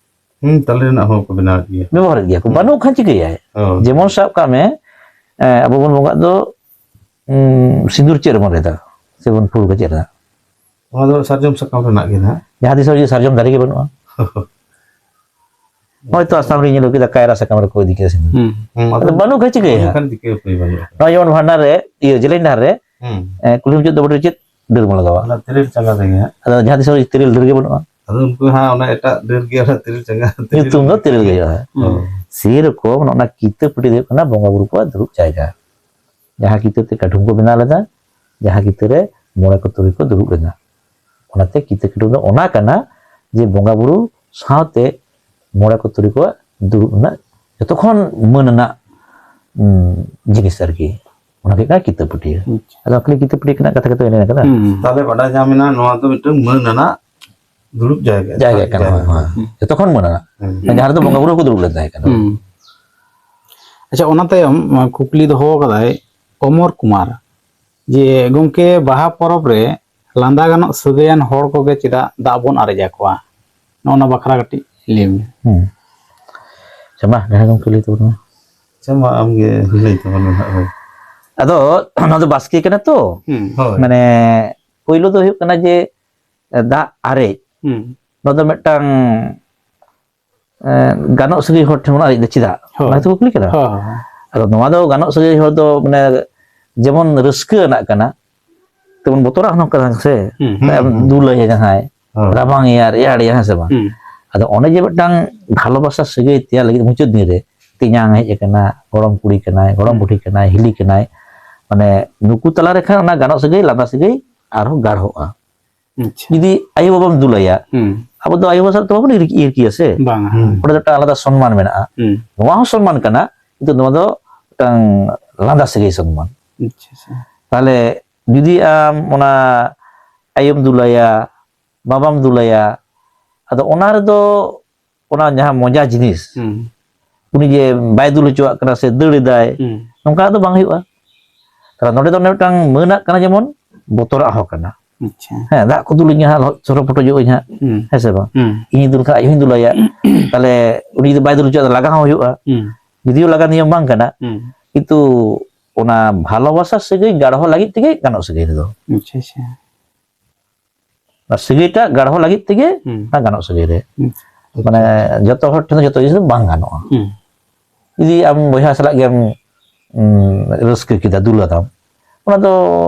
ᱦᱩᱸ, ᱛᱟᱞᱮ ᱨᱮᱱᱟᱜ ᱦᱚᱸ ᱠᱚ ᱵᱮᱱᱟᱣᱮᱫ ᱜᱮᱭᱟ᱾ ᱵᱮᱵᱚᱦᱟᱨᱮᱫ ᱜᱮᱭᱟ ᱠᱚ᱾ ᱦᱩᱸ᱾ ᱵᱟᱹᱱᱩᱜ ᱠᱷᱟᱱ ᱪᱤᱠᱟᱹᱭᱟᱭ? ᱦᱳᱭ᱾ ᱡᱮᱢᱚᱱ ᱥᱟᱵ ᱠᱟᱜ ᱢᱮ, ᱮ, ᱟᱵᱚ ᱵᱚᱱ ᱵᱚᱸᱜᱟᱜ ᱫᱚ, ᱩᱸ, ᱥᱤᱸᱫᱩᱨ ᱪᱮᱫ ᱨᱮᱵᱚᱱ ᱨᱮᱫᱟ? ᱥᱮᱵᱚᱱ ᱯᱷᱩᱲᱩᱜᱟ ᱪᱮᱫ ᱨᱮᱱᱟᱜ? ᱚᱱᱟ ᱫᱚ ᱥᱟᱨᱡᱚᱢ ᱥᱟᱠᱟᱢ ᱨᱮᱱᱟᱜ ᱜᱮ ᱱᱟᱦᱟᱜ᱾ ᱡᱟᱦᱟᱸ ᱛᱤᱥ ᱦᱚᱸ ᱡᱩᱫᱤ ᱥᱟᱨᱡᱚᱢ ᱫᱟᱨᱮ ᱜᱮ ᱵᱟᱹᱱᱩᱜᱼᱟ᱾ ᱦᱳᱭᱛᱳ ᱟᱥᱟᱢ ᱨᱮ ᱧᱮᱞᱚᱜ ᱠᱮᱫᱟ, ᱠᱟᱭᱨᱟ ᱥᱟᱠᱟᱢ ᱨᱮᱠᱚ ᱤᱫᱤ ᱠᱮᱫᱟ ᱥᱤᱸᱫᱩᱨ᱾ ᱦᱩᱸ᱾ ᱦᱩᱸ, ᱟᱫᱚ ᱟᱫᱚ ᱵᱟᱹᱱᱩᱜ ᱠᱷᱟᱱ ᱪᱤᱠᱟᱹᱭᱟ? ᱵᱟᱹᱱᱩᱜ ᱠᱷᱟᱱ ᱪᱤᱠᱟᱹ ᱩᱯᱟᱹᱭ ᱵᱟᱹᱱᱩᱜᱼᱟ᱾ ᱱᱚᱜᱼᱚᱭ ᱡᱮᱢᱚᱱ ᱵᱷᱟᱸᱰᱟᱱ ᱨᱮ, ᱤᱭᱟᱹ, ᱡᱮᱞᱮᱧ ᱰᱟᱦᱟᱨ ᱨᱮ, ᱦᱩᱸ᱾ ᱮ, ᱠᱩᱞᱦᱤ ᱢᱩᱪᱟᱹᱫ ᱫᱚ ᱵᱚᱴᱮ ᱪᱮᱫ ᱰᱟᱹᱨ ᱵᱚᱱ ᱞᱟᱜᱟᱣᱟ? ᱚᱱᱟ ᱛᱮᱨᱮᱞ ᱪᱟᱸᱜᱟ ᱛᱮᱜᱮ ᱦᱟᱸᱜ᱾ ᱟᱫᱚ ᱡᱟᱦᱟᱸ ᱛᱤᱥ ᱦᱚᱸ ᱛᱮᱨᱮᱞ ᱰᱟᱹᱨ ᱜᱮ ᱵᱟᱹᱱᱩᱜᱼᱟ᱾ ᱟᱫᱚ ᱩᱱᱠᱩ ᱦᱟᱸᱜ ᱚᱱᱟ ᱮᱴᱟᱜ ᱰᱟᱹᱨ ᱜᱮ, ᱚᱱᱟ ᱛᱮᱨᱮᱞ ᱪᱟᱸᱜᱟ, ᱛᱮᱨᱮᱞ ᱧᱩᱛᱩᱢ ᱫᱚ ᱛᱮᱨᱮᱞ ᱜᱮ ᱦᱩᱭᱩᱜᱼᱟ᱾ ᱦᱩᱸ᱾ ᱥᱮᱨᱚᱠᱚᱢ ᱱᱚᱜᱼᱚ ᱱᱟ ᱠᱤᱛᱟᱹ ᱯᱟᱹᱴᱭᱟᱹ ᱫᱚ ᱦᱩᱭᱩᱜ ᱠᱟᱱᱟ ᱵᱚᱸᱜᱟ ᱵᱩᱨᱩ ᱠᱚᱣᱟᱜ ᱫᱩᱲᱩᱵ ᱡᱟᱭᱜᱟ᱾ ᱡᱟᱦᱟᱸ ᱠᱤᱛᱟᱹ ᱛᱮ ᱠᱟᱹᱴᱷᱩᱢ ᱠᱚ ᱵᱮᱱᱟᱣ ᱞᱮᱫᱟ, ᱡᱟᱦᱟᱸ ᱠᱤᱛᱟᱹ ᱨᱮ ᱢᱚᱬᱮ ᱠᱚ ᱛᱩᱨᱩᱭ ᱠᱚ ᱫᱩᱲᱩᱵ ᱞᱮᱱᱟ᱾ ᱚᱱᱟᱛᱮ ᱠᱤᱛᱟᱹ ᱠᱟᱹᱴᱷᱩᱢ ᱫᱚ ᱚᱱᱟ ᱠᱟᱱᱟ ᱡᱮ ᱵᱚᱸᱜᱟ ᱵᱩᱨᱩ ᱥᱟᱶᱛᱮ ᱢᱚᱬᱮ ᱠᱚ ᱛᱩᱨᱩᱭ ᱠᱚᱣᱟᱜ ᱫᱩᱲᱩᱵ ᱨᱮᱱᱟᱜ ᱡᱚᱛᱚ ᱠᱷᱚᱱ ᱢᱟᱹᱱ ᱟᱱᱟᱜ, ᱩᱸ, ᱡᱤᱱᱤᱥ ᱟᱨᱠᱤ᱾ ᱚᱱᱟ ᱜᱮ ᱦᱩᱭᱩᱜ ᱠᱟᱱᱟ ᱠᱤᱛᱟᱹ ᱯᱟᱹᱴᱭᱟᱹ᱾ ᱟᱪᱪᱷᱟ᱾ ᱟᱫᱚ ᱠᱷᱟᱹᱞᱤ ᱠᱤᱛᱟᱹ ᱯᱟᱹᱴᱭᱟᱹ ᱨᱮᱱᱟᱜ ᱠᱟᱛᱷᱟ ᱜᱮᱛᱚ ᱞᱟᱹᱭ ᱠᱟᱫᱟ᱾ ᱦᱩᱸ᱾ ᱛᱟᱦᱞᱮ ᱵᱟᱰᱟᱭ ᱧᱟᱢ ᱮᱱᱟ, ᱱᱚᱣᱟ ᱫᱚ ᱢᱤᱫᱴᱟᱝ ᱢᱟᱹᱱ ᱟᱱᱟᱜ ᱫᱩᱲᱩᱵ ᱡᱟᱭᱜᱟ᱾ ᱡᱟᱭᱜᱟ ᱠᱟᱱᱟ, ᱦᱳᱭ, ᱦᱳᱭ᱾ ᱦᱩᱸ᱾ ᱡᱚᱛᱚ ᱠᱷᱚᱱ ᱢᱟᱹᱱᱟ᱾ ᱦᱩᱸ᱾ ᱡᱟᱦᱟᱸ ᱨᱮᱫᱚ ᱵᱚᱸᱜᱟ ᱵᱩᱨᱩ ᱠᱚ ᱫᱩᱲᱩᱵ ᱞᱮᱱ ᱛᱟᱦᱮᱸ ᱠᱟᱱᱟ᱾ ᱦᱩᱸ᱾ ᱟᱪᱪᱷᱟ, ᱚᱱᱟ ᱛᱟᱭᱚᱢ, ᱟᱸ, ᱠᱩᱠᱞᱤ ᱫᱚᱦᱚ ᱠᱟᱫᱟᱭ ᱚᱢᱚᱨ ᱠᱩᱢᱟᱨ, ᱡᱮ, "ᱜᱚᱢᱠᱮ, ᱵᱟᱦᱟ ᱯᱚᱨᱚᱵᱽ ᱨᱮ ᱞᱟᱸᱫᱟ ᱜᱟᱱᱚᱜ ᱥᱟᱹᱜᱟᱹᱭᱟᱱ ᱦᱚᱲ ᱠᱚᱜᱮ ᱪᱮᱫᱟᱜ ᱫᱟᱜ ᱵᱚᱱ ᱟᱨᱮᱡ ᱟᱠᱚᱣᱟ?" ᱱᱚᱜᱼᱚ ᱱᱚᱣᱟ ᱵᱟᱠᱷᱨᱟ ᱠᱟᱹᱴᱤᱡ ᱞᱟᱹᱭ ᱢᱮ᱾ ᱦᱩᱸ᱾ ᱟᱪᱪᱷᱟ, ᱢᱟ, ᱡᱟᱦᱟᱸᱭ ᱜᱮᱢ ᱠᱩᱞᱤ ᱛᱟᱵᱚᱱᱟ᱾ ᱟᱪᱪᱷᱟ, ᱢᱟ, ᱟᱢᱜᱮ ᱞᱟᱹᱭ ᱛᱟᱵᱚᱱ ᱢᱮ ᱦᱟᱸᱜ, ᱦᱳᱭ᱾ ᱟᱫᱚ, ᱱᱚᱣᱟ ᱫᱚ ᱵᱟᱥᱠᱮ ᱠᱟᱱᱟ ᱛᱚ᱾ ᱦᱩᱸ᱾ ᱦᱳᱭ᱾ ᱢᱟᱱᱮ, ᱯᱳᱭᱞᱳ ᱫᱚ ᱦᱩᱭᱩᱜ ᱠᱟᱱᱟ ᱡᱮ, ᱫᱟᱜ ᱟᱨᱮᱡ᱾ ᱦᱩᱸ᱾ ᱱᱚᱣᱟ ᱫᱚ ᱢᱤᱫᱴᱟᱝ, ᱮ, ᱜᱟᱱᱚᱜ ᱥᱟᱹᱜᱟᱹᱭ ᱦᱚᱲ ᱴᱷᱮᱱ ᱵᱚᱱ ᱟᱨᱮᱡ ᱫᱟ, ᱪᱮᱫᱟᱜ? ᱦᱳᱭ᱾ ᱚᱱᱟ ᱜᱮᱛᱚ ᱠᱩᱠᱞᱤ ᱠᱟᱱᱟ᱾ ᱦᱳᱭ, ᱦᱳᱭ, ᱦᱳᱭ᱾ ᱟᱫᱚ ᱱᱚᱣᱟ ᱫᱚ ᱜᱟᱱᱚᱜ ᱥᱟᱹᱜᱟᱹᱭ ᱦᱚᱲ ᱫᱚ, ᱢᱟᱱᱮ, ᱡᱮᱢᱚᱱ ᱨᱟᱹᱥᱠᱟᱹ ᱨᱮᱱᱟᱜ ᱠᱟᱱᱟ, ᱛᱮᱢᱚᱱ ᱵᱚᱛᱚᱨᱟᱜ ᱦᱚᱸ ᱠᱟᱱᱟ ᱥᱮ᱾ ᱦᱩᱸ, ᱦᱩᱸ, ᱦᱩᱸ᱾ ᱫᱩᱞᱟᱹᱭᱟ ᱡᱟᱦᱟᱸᱭ, ᱦᱳᱭ᱾ ᱨᱟᱵᱟᱝ ᱮᱭᱟ, ᱨᱮᱭᱟᱲ ᱮᱭᱟ, ᱦᱮᱸ ᱥᱮ ᱵᱟᱝ? ᱦᱩᱸ᱾ ᱟᱫᱚ ᱚᱱᱮ ᱡᱮ ᱢᱤᱫᱴᱟᱝ ᱵᱷᱟᱞᱚᱵᱟᱥᱟ ᱥᱟᱹᱜᱟᱹᱭ ᱛᱮᱭᱟᱨ ᱞᱟᱹᱜᱤᱫ ᱢᱩᱪᱟᱹᱫ ᱫᱤᱱ ᱨᱮ ᱛᱮᱧᱟᱝ ᱦᱮᱡ ᱟᱠᱟᱱᱟ, ᱜᱚᱲᱚᱢ ᱠᱩᱲᱤ ᱠᱟᱱᱟᱭ, ᱜᱚᱲᱚᱢ ᱦᱩᱸ᱾ ᱵᱩᱰᱷᱤ ᱠᱟᱱᱟᱭ, ᱦᱤᱞᱤ ᱠᱟᱱᱟᱭ, ᱢᱟᱱᱮ, ᱱᱩᱠᱩ ᱛᱟᱞᱟ ᱨᱮ ᱠᱷᱟᱱ ᱚᱱᱟ ᱜᱟᱱᱚᱜ ᱥᱟᱹᱜᱟᱹᱭ, ᱞᱟᱸᱫᱟ ᱥᱟᱹᱜᱟᱹᱭ ᱟᱨᱦᱚᱸ ᱜᱟᱲᱦᱚᱜᱼᱟ᱾ ᱟᱪᱪᱷᱟ᱾ ᱡᱩᱫᱤ ᱟᱭᱳ ᱵᱟᱵᱟᱢ ᱫᱩᱞᱟᱹᱭᱟ, ᱦᱩᱸ᱾ ᱟᱵᱚ ᱫᱚ ᱟᱭᱳ ᱵᱟᱵᱟ ᱥᱟᱶ ᱫᱚ ᱵᱟᱵᱚᱱ ᱤᱨ-, ᱤᱨᱠᱤᱭᱟ ᱥᱮ᱾ ᱵᱟᱝᱟ᱾ ᱦᱩᱸ᱾ ᱚᱸᱰᱮ ᱫᱚ ᱢᱤᱫᱴᱟᱝ ᱟᱞᱟᱫᱟ ᱥᱚᱱᱢᱟᱱ ᱢᱮᱱᱟᱜᱼᱟ᱾ ᱦᱩᱸ᱾ ᱱᱚᱣᱟ ᱦᱚᱸ ᱥᱚᱱᱢᱟᱱ ᱠᱟᱱᱟ, ᱠᱤᱱᱛᱩ ᱱᱚᱣᱟ ᱫᱚ ᱢᱤᱫᱴᱟᱝ ᱞᱟᱸᱫᱟ ᱥᱟᱹᱜᱟᱹᱭ ᱥᱚᱱᱢᱟᱱ᱾ ᱟᱪᱪᱷᱟ, ᱟᱪᱪᱷᱟ᱾ ᱛᱟᱦᱞᱮ ᱡᱩᱫᱤ ᱟᱢ ᱚᱱᱟ ᱟᱭᱳᱢ ᱫᱩᱞᱟᱭᱟ, ᱵᱟᱵᱟᱢ ᱫᱩᱞᱟᱭᱟ, ᱟᱫᱚ ᱚᱱᱟ ᱨᱮᱫᱚ ᱚᱱᱟ ᱡᱟᱦᱟᱸ ᱢᱚᱡᱟ ᱡᱤᱱᱤᱥ, ᱦᱩᱸ᱾ ᱩᱱᱤ ᱡᱮ ᱵᱟᱭ ᱫᱩᱞ ᱦᱚᱪᱚᱣᱟᱜ ᱠᱟᱱᱟ ᱥᱮ ᱫᱟᱹᱲ ᱮᱫᱟᱭ, ᱦᱩᱸ᱾ ᱱᱚᱝᱠᱟᱱᱟᱜ ᱫᱚ ᱵᱟᱝ ᱦᱩᱭᱩᱜᱼᱟ᱾ ᱛᱟᱦᱞᱮ ᱱᱚᱰᱮ ᱫᱚ ᱚᱱᱮ ᱢᱤᱫᱴᱟᱝ ᱢᱟᱹᱱᱟᱜ ᱠᱟᱱᱟ, ᱡᱮᱢᱚᱱ ᱵᱚᱛᱚᱨᱟᱜ ᱦᱚᱸ ᱠᱟᱱᱟ᱾ ᱟᱪᱪᱷᱟ᱾ ᱦᱮᱸ, ᱫᱟᱜ ᱠᱚ ᱫᱩᱞ ᱤᱧᱟ ᱦᱟᱸᱜ, ᱞᱚᱦᱚᱫ ᱥᱚᱨᱚ ᱯᱚᱴᱚᱡᱚᱜ ᱟᱹᱧ ᱦᱟᱸᱜ, ᱦᱩᱸ᱾ ᱦᱮᱸ ᱥᱮ ᱵᱟᱝ? ᱦᱩᱸ᱾ ᱤᱧ ᱫᱩᱞ ᱠᱷᱟᱱ ᱟᱡ ᱦᱚᱸᱧ ᱫᱩᱞᱟᱭᱟ᱾ ᱛᱟᱦᱞᱮ ᱩᱱᱤ ᱡᱩᱫᱤ ᱵᱟᱭ ᱫᱩᱞ ᱦᱚᱪᱚᱣᱟᱜ, ᱞᱟᱜᱟ ᱦᱚᱸ ᱦᱩᱭᱩᱜᱼᱟ᱾ ᱦᱩᱸ᱾ ᱡᱩᱫᱤᱭᱳ ᱞᱟᱜᱟ ᱱᱤᱭᱚᱢ ᱵᱟᱝ ᱠᱟᱱᱟ, ᱦᱩᱸ᱾ ᱠᱤᱱᱛᱩ ᱚᱱᱟ ᱵᱷᱟᱞᱚᱵᱟᱥᱟ ᱥᱟᱹᱜᱟᱹᱭ ᱜᱟᱲᱦᱚ ᱞᱟᱹᱜᱤᱫ ᱛᱮᱜᱮ ᱜᱟᱱᱚᱜ ᱥᱟᱹᱜᱟᱹᱭ ᱫᱚ᱾ ᱟᱪᱪᱷᱟ, ᱟᱪᱪᱷᱟ᱾ ᱚᱱᱟ ᱥᱟᱹᱜᱟᱹᱭᱴᱟᱜ ᱜᱟᱲᱦᱚ ᱞᱟᱹᱜᱤᱫ ᱛᱮᱜᱮ ᱦᱩᱸ᱾ ᱚᱱᱟ ᱜᱟᱱᱚᱜ ᱥᱟᱹᱜᱟᱹᱭ ᱨᱮ᱾ ᱦᱩᱸ᱾ ᱢᱟᱱᱮ, ᱡᱚᱛᱚ ᱦᱚᱲ ᱴᱷᱮᱱ ᱫᱚ ᱡᱚᱛᱚ ᱡᱤᱱᱤᱥ ᱫᱚ ᱵᱟᱝ ᱜᱟᱱᱚᱜᱼᱟ᱾ ᱦᱩᱸ᱾ ᱡᱩᱫᱤ ᱟᱢ ᱵᱚᱭᱦᱟ ᱥᱟᱞᱟᱜ ᱜᱮᱢ, ᱩᱸ, ᱨᱟᱹᱥᱠᱟᱹ ᱠᱮᱫᱟ, ᱫᱩᱞ ᱟᱫᱟᱢ, ᱚᱱᱟ ᱫᱚ,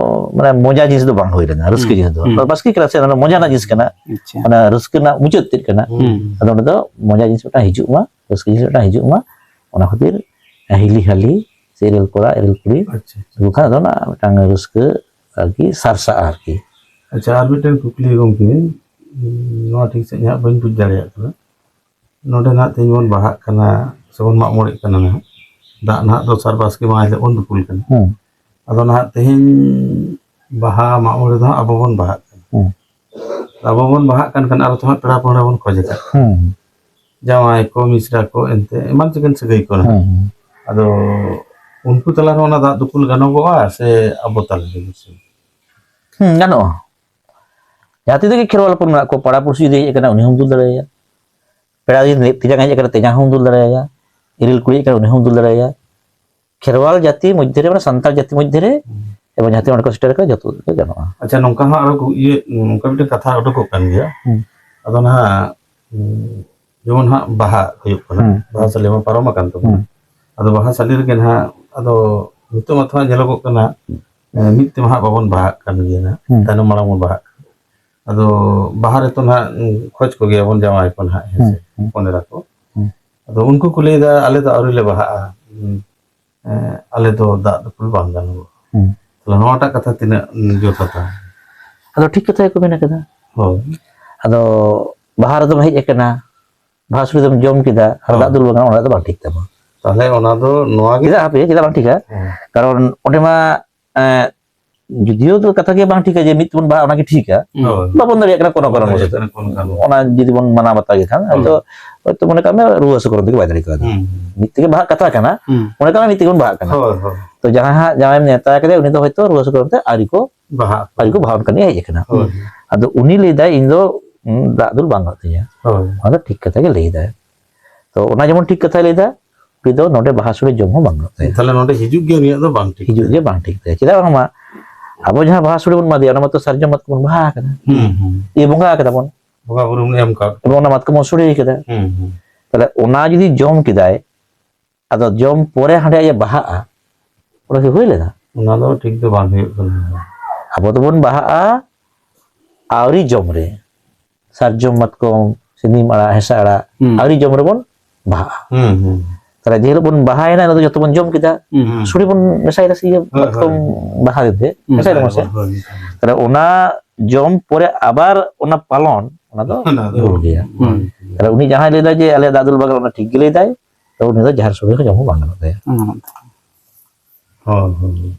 ᱢᱟᱱᱮ, ᱢᱚᱡᱟ ᱡᱤᱱᱤᱥ ᱫᱚ ᱵᱟᱝ ᱦᱩᱭ ᱞᱮᱱᱟ, ᱨᱟᱹᱥᱠᱟᱹ ᱦᱩᱸ᱾ ᱡᱤᱱᱤᱥ ᱫᱚ᱾ ᱦᱩᱸ᱾ ᱚᱱᱟ ᱵᱟᱥᱠᱮ ᱠᱟᱱᱟ ᱥᱮ, ᱚᱱᱟ ᱫᱚ ᱢᱚᱡᱟ ᱨᱮᱱᱟᱜ ᱡᱤᱱᱤᱥ ᱠᱟᱱᱟ᱾ ᱟᱪᱪᱷᱟ᱾ ᱚᱱᱟ ᱨᱟᱹᱥᱠᱟᱹ ᱨᱮᱱᱟᱜ ᱢᱩᱪᱟᱹᱫ ᱛᱮᱫ ᱠᱟᱱᱟ᱾ ᱦᱩᱸ᱾ ᱟᱫᱚ ᱚᱸᱰᱮ ᱫᱚ ᱢᱚᱡᱟ ᱡᱤᱱᱤᱥ ᱢᱤᱫᱴᱟᱝ ᱦᱤᱡᱩᱜ ᱢᱟ, ᱨᱟᱹᱥᱠᱟᱹ ᱡᱤᱱᱤᱥ ᱢᱤᱫᱴᱟᱝ ᱦᱤᱡᱩᱜ ᱢᱟ, ᱚᱱᱟ ᱠᱷᱟᱹᱛᱤᱨ ᱦᱤᱞᱤ ᱦᱟᱹᱞᱤ ᱥᱮ ᱤᱨᱤᱞ ᱠᱚᱲᱟ, ᱤᱨᱤᱞ ᱠᱩᱲᱤ, ᱟᱪᱪᱷᱟ, ᱟᱪᱪᱷᱟ᱾ ᱩᱱᱠᱩ ᱠᱷᱟᱱ ᱫᱚ ᱚᱱᱟ ᱢᱤᱫᱴᱟᱝ ᱨᱟᱹᱥᱠᱟᱹ ᱟᱨᱠᱤ ᱥᱟᱨᱥᱟᱜᱼᱟ ᱟᱨᱠᱤ᱾ ᱟᱪᱪᱷᱟ, ᱟᱨ ᱢᱤᱫᱴᱮᱱ ᱠᱩᱠᱞᱤ ᱜᱚᱢᱠᱮ, ᱱᱚᱣᱟ ᱴᱷᱤᱠ ᱥᱟᱺᱦᱤᱡ ᱦᱟᱸᱜ ᱵᱟᱹᱧ ᱵᱩᱡᱽ ᱫᱟᱲᱮᱭᱟᱜ ᱠᱟᱱᱟ᱾ ᱱᱚᱰᱮ ᱱᱟᱦᱟᱜ ᱛᱮᱦᱮᱧ ᱵᱚᱱ ᱵᱟᱦᱟᱜ ᱠᱟᱱᱟ ᱥᱮᱵᱚᱱ ᱢᱟᱜ ᱢᱚᱬᱮᱜ ᱠᱟᱱᱟ ᱱᱟᱦᱟᱜ, ᱫᱟᱜ ᱱᱟᱦᱟᱜ ᱫᱚᱥᱟᱨ ᱵᱟᱥᱠᱮ ᱢᱟᱦᱟ ᱦᱤᱞᱳᱜ ᱵᱚᱱ ᱫᱩᱯᱩᱞ ᱠᱟᱱᱟ᱾ ᱦᱩᱸ᱾ ᱟᱫᱚ ᱱᱟᱦᱟᱜ ᱛᱮᱦᱮᱧ ᱵᱟᱦᱟ ᱢᱟᱜ ᱢᱚᱬᱮ ᱫᱚ ᱦᱟᱸᱜ ᱟᱵᱚ ᱵᱚᱱ ᱵᱟᱦᱟᱜ ᱠᱟᱱᱟ᱾ ᱦᱩᱸ᱾ ᱟᱵᱚ ᱵᱚᱱ ᱵᱟᱦᱟᱜ ᱠᱟᱱ ᱠᱷᱟᱱ ᱟᱨᱚ ᱛᱚ ᱦᱟᱸᱜ ᱯᱮᱲᱟ ᱯᱟᱹᱲᱦᱟᱹ ᱵᱚᱱ ᱠᱷᱚᱡ ᱟᱠᱟᱫ, ᱦᱩᱸ ᱡᱟᱶᱟᱭ ᱠᱚ, ᱢᱤᱥᱨᱟ ᱠᱚ, ᱮᱱᱛᱮ ᱮᱢᱟᱱ ᱪᱤᱠᱟᱹᱱ ᱥᱟᱹᱜᱟᱹᱭ ᱠᱚ ᱱᱟᱦᱟᱜ᱾ ᱦᱩᱸ ᱟᱫᱚ ᱩᱱᱠᱩ ᱛᱟᱞᱟ ᱨᱮᱦᱚᱸ ᱚᱱᱟ ᱫᱟᱜ ᱫᱩᱯᱩᱞ ᱜᱟᱱᱚᱜᱚᱜᱼᱟ ᱥᱮ ᱟᱵᱚ ᱛᱟᱞᱟ ᱨᱮᱜᱮ ᱥᱮ? ᱦᱩᱸ ᱜᱟᱱᱚᱜᱼᱟ᱾ ᱡᱟᱦᱟᱸ ᱛᱤᱱᱟᱹᱜ ᱜᱮ ᱠᱷᱮᱨᱣᱟᱞ ᱦᱚᱯᱚᱱ ᱢᱮᱱᱟᱜ ᱠᱚ, ᱯᱟᱲᱟ ᱯᱩᱲᱥᱤ ᱡᱩᱫᱤ ᱦᱮᱡ ᱟᱠᱟᱱᱟ, ᱩᱱᱤ ᱦᱚᱸᱢ ᱫᱩᱞ ᱫᱟᱲᱮᱭᱟᱭᱟ᱾ ᱯᱮᱲᱟ ᱡᱩᱫᱤ ᱛᱮᱧᱟᱝ ᱦᱮᱡ ᱟᱠᱟᱱᱟ, ᱛᱮᱧᱟᱝ ᱦᱚᱸᱢ ᱫᱩᱞ ᱫᱟᱲᱮᱭᱟᱭᱟ᱾ ᱤᱨᱤᱞ ᱠᱩᱲᱤ ᱦᱮᱡ ᱟᱠᱟᱱᱟ, ᱩᱱᱤ ᱦᱚᱸᱢ ᱫᱩᱞ ᱫᱟᱲᱮᱭᱟᱭᱟ᱾ ᱠᱷᱮᱨᱣᱟᱞ ᱡᱟᱹᱛᱤ ᱢᱚᱫᱽᱫᱷᱮ ᱨᱮ, ᱢᱟᱱᱮ ᱥᱟᱱᱛᱟᱲ ᱡᱟᱹᱛᱤ ᱢᱚᱫᱽᱫᱷᱮ ᱨᱮ, ᱮᱵᱚᱝ ᱡᱟᱦᱟᱸ ᱛᱤᱱᱟᱹᱜ ᱚᱸᱰᱮ ᱠᱚ ᱥᱮᱴᱮᱨ ᱟᱠᱟᱱᱟ, ᱡᱚᱛᱚ ᱜᱮ ᱜᱟᱱᱚᱜᱼᱟ᱾ ᱟᱪᱪᱷᱟ, ᱱᱚᱝᱠᱟ ᱦᱚᱸ ᱟᱨᱚ ᱠᱚ ᱤᱭᱟᱹ, ᱱᱚᱝᱠᱟ ᱢᱤᱫᱴᱮᱱ ᱠᱟᱛᱷᱟ ᱩᱰᱩᱠᱚᱜ ᱠᱟᱱ ᱜᱮᱭᱟ᱾ ᱦᱩᱸ᱾ ᱟᱫᱚ ᱱᱟᱦᱟᱜ, ᱩᱸ, ᱡᱮᱢᱚᱱ ᱦᱟᱸᱜ ᱵᱟᱦᱟ ᱦᱩᱭᱩᱜ ᱠᱟᱱᱟ, ᱦᱩᱸ᱾ ᱵᱟᱦᱟ ᱥᱟᱞᱮ ᱢᱟ ᱯᱟᱨᱚᱢ ᱟᱠᱟᱱ ᱛᱟᱵᱚᱱᱟ᱾ ᱦᱩᱸ᱾ ᱟᱫᱚ ᱵᱟᱦᱟ ᱥᱟᱞᱮ ᱨᱮᱜᱮ ᱱᱟᱦᱟᱜ, ᱟᱫᱚ ᱱᱤᱛᱚᱜ ᱢᱟᱛᱚ ᱦᱟᱸᱜ ᱧᱮᱞᱚᱜᱚᱜ ᱠᱟᱱᱟ, ᱮᱸ, ᱢᱤᱫ ᱛᱮᱢᱟ ᱦᱟᱸᱜ ᱵᱟᱵᱚᱱ ᱵᱟᱦᱟᱜ ᱠᱟᱱ ᱜᱮᱭᱟ ᱱᱟᱦᱟᱜ, ᱦᱩᱸ᱾ ᱛᱟᱭᱱᱚᱢ ᱢᱟᱲᱟᱝ ᱵᱚᱱ ᱵᱟᱦᱟᱜ ᱠᱟᱱᱟ᱾ ᱟᱫᱚ ᱵᱟᱦᱟ ᱨᱮᱛᱚ ᱱᱟᱦᱟᱜ, ᱩᱸ, ᱠᱷᱚᱡᱽ ᱠᱚᱜᱮᱭᱟᱵᱚᱱ ᱡᱟᱶᱟᱭ ᱠᱚ ᱱᱟᱦᱟᱜ, ᱦᱮᱸ ᱥᱮ, ᱦᱩᱸ, ᱦᱩᱸ᱾ ᱦᱚᱯᱚᱱ ᱮᱨᱟ ᱠᱚ᱾ ᱦᱩᱸ᱾ ᱟᱫᱚ ᱩᱱᱠᱩ ᱠᱚ ᱞᱟᱹᱭᱫᱟ, "ᱟᱞᱮ ᱫᱚ ᱟᱹᱣᱨᱤ ᱞᱮ ᱵᱟᱦᱟᱜᱼᱟ, ᱦᱩᱸ, ᱮᱸ, ᱟᱞᱮ ᱫᱚ ᱫᱟᱜ ᱫᱩᱯᱩᱞ ᱵᱟᱝ ᱜᱟᱱᱚᱜᱼᱟ᱾" ᱦᱩᱸ᱾ ᱛᱟᱦᱞᱮ ᱱᱚᱣᱟᱴᱟᱜ ᱠᱟᱛᱷᱟ ᱛᱤᱱᱟᱹᱜ, ᱩᱸ, ᱡᱚᱛᱷᱟᱛᱟ? ᱟᱫᱚ ᱴᱷᱤᱠ ᱠᱟᱛᱷᱟ ᱜᱮᱠᱚ ᱢᱮᱱ ᱟᱠᱟᱫᱟ᱾ ᱦᱳᱭ᱾ ᱟᱫᱚ ᱵᱟᱦᱟ ᱨᱮᱫᱚᱢ ᱦᱮᱡ ᱟᱠᱟᱱᱟ, ᱵᱟᱦᱟ ᱥᱩᱲᱤ ᱫᱚᱢ ᱡᱚᱢ ᱠᱮᱫᱟ, ᱟᱨ ᱦᱳᱭ᱾ ᱫᱟᱜ ᱫᱩᱞ ᱵᱟᱝ ᱜᱟᱱᱚᱜᱼᱟ, ᱚᱱᱟ ᱫᱚ ᱵᱟᱝ ᱴᱷᱤᱠ ᱛᱟᱢᱟ᱾ ᱛᱟᱦᱞᱮ ᱚᱱᱟ ᱫᱚ ᱱᱚᱣᱟ ᱜᱮ᱾ ᱪᱮᱫᱟᱜ ᱦᱟᱯᱮ, ᱪᱮᱫᱟᱜ ᱵᱟᱝ ᱴᱷᱤᱠᱟ? ᱦᱮᱸ᱾ ᱠᱟᱨᱚᱱ ᱚᱸᱰᱮ ᱢᱟ, ᱮᱸ, ᱡᱩᱫᱤᱭᱳ ᱫᱚ ᱠᱟᱛᱷᱟ ᱜᱮ ᱵᱟᱝ ᱴᱷᱤᱠᱟ ᱡᱮ ᱢᱤᱫ ᱛᱮᱵᱚᱱ ᱵᱟᱦᱟ, ᱚᱱᱟᱜᱮ ᱴᱷᱤᱠᱟ᱾ ᱦᱳᱭ᱾ ᱵᱟᱵᱚᱱ ᱫᱟᱲᱮᱭᱟᱜ ᱠᱟᱱᱟ ᱠᱳᱱᱳ ᱵᱟᱵᱚᱱ ᱠᱟᱨᱚᱱ ᱫᱟᱲᱮᱭᱟᱜ ᱵᱚᱥᱚᱛ᱾ ᱠᱟᱱᱟ ᱠᱳᱱᱳ ᱠᱟᱨᱚᱱ᱾ ᱚᱱᱟ ᱡᱩᱫᱤ ᱵᱚᱱ ᱢᱟᱱᱟᱣ ᱵᱟᱛᱟᱣ ᱜᱮ ᱠᱷᱟᱱ, ᱦᱳᱭ᱾ ᱦᱚᱭᱛᱳ, ᱦᱚᱭᱛᱳ ᱢᱚᱱᱮ ᱠᱟᱜ ᱢᱮ ᱨᱩᱣᱟᱹ ᱦᱟᱹᱥᱩ ᱠᱟᱨᱚᱱ ᱛᱮᱜᱮ ᱵᱟᱭ ᱫᱟᱲᱮ ᱠᱟᱣᱫᱟ᱾ ᱦᱩᱸ᱾ ᱢᱤᱫ ᱛᱮᱜᱮ ᱵᱟᱦᱟᱜ ᱠᱟᱛᱷᱟ ᱠᱟᱱᱟ, ᱦᱩᱸ᱾ ᱢᱚᱱᱮ ᱠᱟᱜ ᱢᱮ ᱢᱤᱫ ᱛᱮᱜᱮ ᱵᱚᱱ ᱵᱟᱦᱟᱜ ᱠᱟᱱᱟ᱾ ᱦᱳᱭ, ᱦᱳᱭ᱾ ᱛᱚ ᱡᱟᱦᱟᱸᱭ ᱦᱟᱸᱜ ᱡᱟᱶᱟᱭᱮᱢ ᱱᱮᱣᱛᱟ ᱠᱟᱫᱮᱭᱟ, ᱩᱱᱤ ᱫᱚ ᱦᱚᱭᱛᱳ ᱨᱩᱣᱟᱹ ᱦᱟᱹᱥᱩ ᱠᱟᱨᱚᱱ ᱛᱮ ᱟᱹᱣᱨᱤ ᱠᱚ, ᱵᱟᱦᱟᱜ᱾ ᱟᱹᱣᱨᱤ ᱠᱚ ᱵᱟᱦᱟ, ᱚᱱᱠᱟᱱᱤᱡ ᱦᱮᱡ ᱟᱠᱟᱱᱟ᱾ ᱦᱳᱭ᱾ ᱟᱫᱚ ᱩᱱᱤ ᱞᱟᱹᱭ ᱫᱟᱭ, "ᱤᱧ ᱫᱚ, ᱩᱸ, ᱫᱟᱜ ᱫᱩᱞ ᱵᱟᱝ ᱜᱟᱱᱚᱜ ᱛᱤᱧᱟ᱾" ᱦᱳᱭ᱾ ᱚᱱᱟ ᱫᱚ ᱴᱷᱤᱠ ᱠᱟᱛᱷᱟ ᱜᱮ ᱞᱟᱹᱭ ᱫᱟᱭ᱾ ᱛᱚ ᱚᱱᱟ ᱡᱮᱢᱚᱱ ᱴᱷᱤᱠ ᱠᱟᱛᱷᱟᱭ ᱞᱟᱹᱭ ᱫᱟ, ᱩᱱᱤ ᱫᱚ ᱱᱚᱰᱮ ᱵᱟᱦᱟ ᱥᱚᱲᱮ ᱡᱚᱢ ᱦᱚᱸ ᱵᱟᱝ ᱜᱟᱱᱚᱜ ᱛᱟᱭᱟ᱾ ᱛᱟᱦᱞᱮ ᱱᱚᱰᱮ ᱦᱤᱡᱩᱜ ᱜᱮ ᱩᱱᱤᱭᱟᱜ ᱫᱚ ᱵᱟᱝ ᱴᱷᱤᱠ ᱦᱤᱡᱩᱜ ᱛᱟᱭᱟ᱾ ᱜᱮ ᱵᱟᱝ ᱴᱷᱤᱠ ᱛᱟᱭᱟ᱾ ᱪᱮᱫᱟᱜ ᱵᱟᱝᱢᱟ ᱟᱵᱚ ᱡᱟᱦᱟᱸ ᱵᱟᱦᱟ ᱥᱚᱲᱮ ᱵᱚᱱ ᱮᱢᱟ ᱫᱮᱭᱟ, ᱚᱱᱟ ᱢᱟᱛᱚ ᱥᱟᱨᱡᱚᱢ ᱢᱟᱛᱠᱚᱢ ᱵᱚᱱ ᱵᱟᱦᱟ ᱟᱠᱟᱫᱟ᱾ ᱦᱩᱸ, ᱦᱩᱸ᱾ ᱤᱭᱟᱹ ᱵᱚᱸᱜᱟ ᱟᱠᱟᱫᱟ ᱵᱚᱱ᱾ ᱵᱚᱸᱜᱟ ᱵᱩᱨᱩ ᱵᱚᱱ ᱮᱢ ᱠᱟᱜ᱾ ᱮᱵᱚᱝ ᱚᱱᱟ ᱢᱟᱛᱠᱚᱢ ᱵᱚᱱ ᱥᱚᱲᱮ ᱟᱠᱟᱫᱟ᱾ ᱦᱩᱸ, ᱦᱩᱸ᱾ ᱛᱟᱦᱞᱮ ᱚᱱᱟ ᱡᱩᱫᱤ ᱡᱚᱢ ᱠᱮᱫᱟᱭ, ᱟᱫᱚ ᱡᱚᱢ ᱯᱚᱨᱮ ᱦᱟᱸᱰᱮ ᱟᱡ ᱮ ᱵᱟᱦᱟᱜᱼᱟ, ᱚᱱᱟ ᱠᱤ ᱦᱩᱭ ᱞᱮᱱᱟ? ᱚᱱᱟ ᱫᱚ ᱴᱷᱤᱠ ᱫᱚ ᱵᱟᱝ ᱦᱩᱭᱩᱜ ᱠᱟᱱᱟ᱾ ᱟᱵᱚ ᱫᱚᱵᱚᱱ ᱵᱟᱦᱟᱜᱼᱟ ᱟᱹᱣᱨᱤ ᱡᱚᱢ ᱨᱮ, ᱥᱟᱨᱡᱚᱢ ᱢᱟᱛᱠᱚᱢ ᱥᱮ ᱱᱤᱢ ᱟᱲᱟᱜ, ᱦᱮᱸᱥᱟᱜ ᱟᱲᱟᱜ, ᱦᱩᱸ᱾ ᱟᱹᱣᱨᱤ ᱡᱚᱢ ᱨᱮᱵᱚᱱ ᱵᱟᱦᱟᱜᱼᱟ᱾ ᱦᱩᱸ, ᱦᱩᱸ᱾ ᱛᱟᱦᱞᱮ ᱡᱮ ᱦᱤᱞᱳᱜ ᱵᱚᱱ ᱵᱟᱦᱟᱭᱮᱱᱟ, ᱚᱱᱟ ᱫᱚ ᱡᱚᱛᱚ ᱵᱚᱱ ᱡᱚᱢ ᱠᱮᱫᱟ, ᱦᱩᱸ᱾ ᱦᱩᱸ᱾ ᱥᱚᱲᱮ ᱵᱚᱱ ᱢᱮᱥᱟᱭᱮᱫᱟ ᱥᱮ ᱤᱭᱟᱹ ᱦᱳᱭ, ᱢᱟᱛᱠᱚᱢ ᱦᱳᱭ᱾ ᱵᱟᱦᱟ ᱫᱤᱱ ᱛᱮ, ᱦᱩᱸ᱾ ᱢᱮᱥᱟᱭ ᱫᱟᱵᱚᱱ ᱥᱮ? ᱦᱳᱭ᱾ ᱛᱟᱦᱞᱮ ᱚᱱᱟ ᱡᱚᱢ ᱯᱚᱨᱮ ᱟᱵᱟᱨ ᱚᱱᱟ ᱯᱟᱞᱚᱱ, ᱚᱱᱟ ᱫᱚ ᱚᱱᱟ ᱫᱚ ᱵᱷᱩᱞ ᱜᱮᱭᱟ᱾ ᱵᱟᱝ᱾ ᱛᱟᱦᱞᱮ ᱩᱱᱤ ᱡᱟᱦᱟᱸᱭ ᱞᱟᱹᱭᱫᱟ ᱡᱮ ᱟᱞᱮᱭᱟᱜ ᱫᱟᱜ ᱫᱩᱞ ᱵᱟᱝ ᱜᱟᱱᱚᱜᱼᱟ, ᱚᱱᱟ ᱴᱷᱤᱠ ᱜᱮ ᱞᱟᱹᱭᱫᱟᱭ, ᱛᱚ ᱩᱱᱤ ᱫᱚ ᱡᱟᱦᱮᱨ ᱥᱚᱲᱮ ᱦᱚᱸ ᱡᱚᱢ ᱦᱚᱸ ᱵᱟᱝ ᱜᱟᱱᱚᱜ ᱛᱟᱭᱟ᱾ ᱦᱩᱸ᱾ ᱦᱳᱭ, ᱦᱳᱭ᱾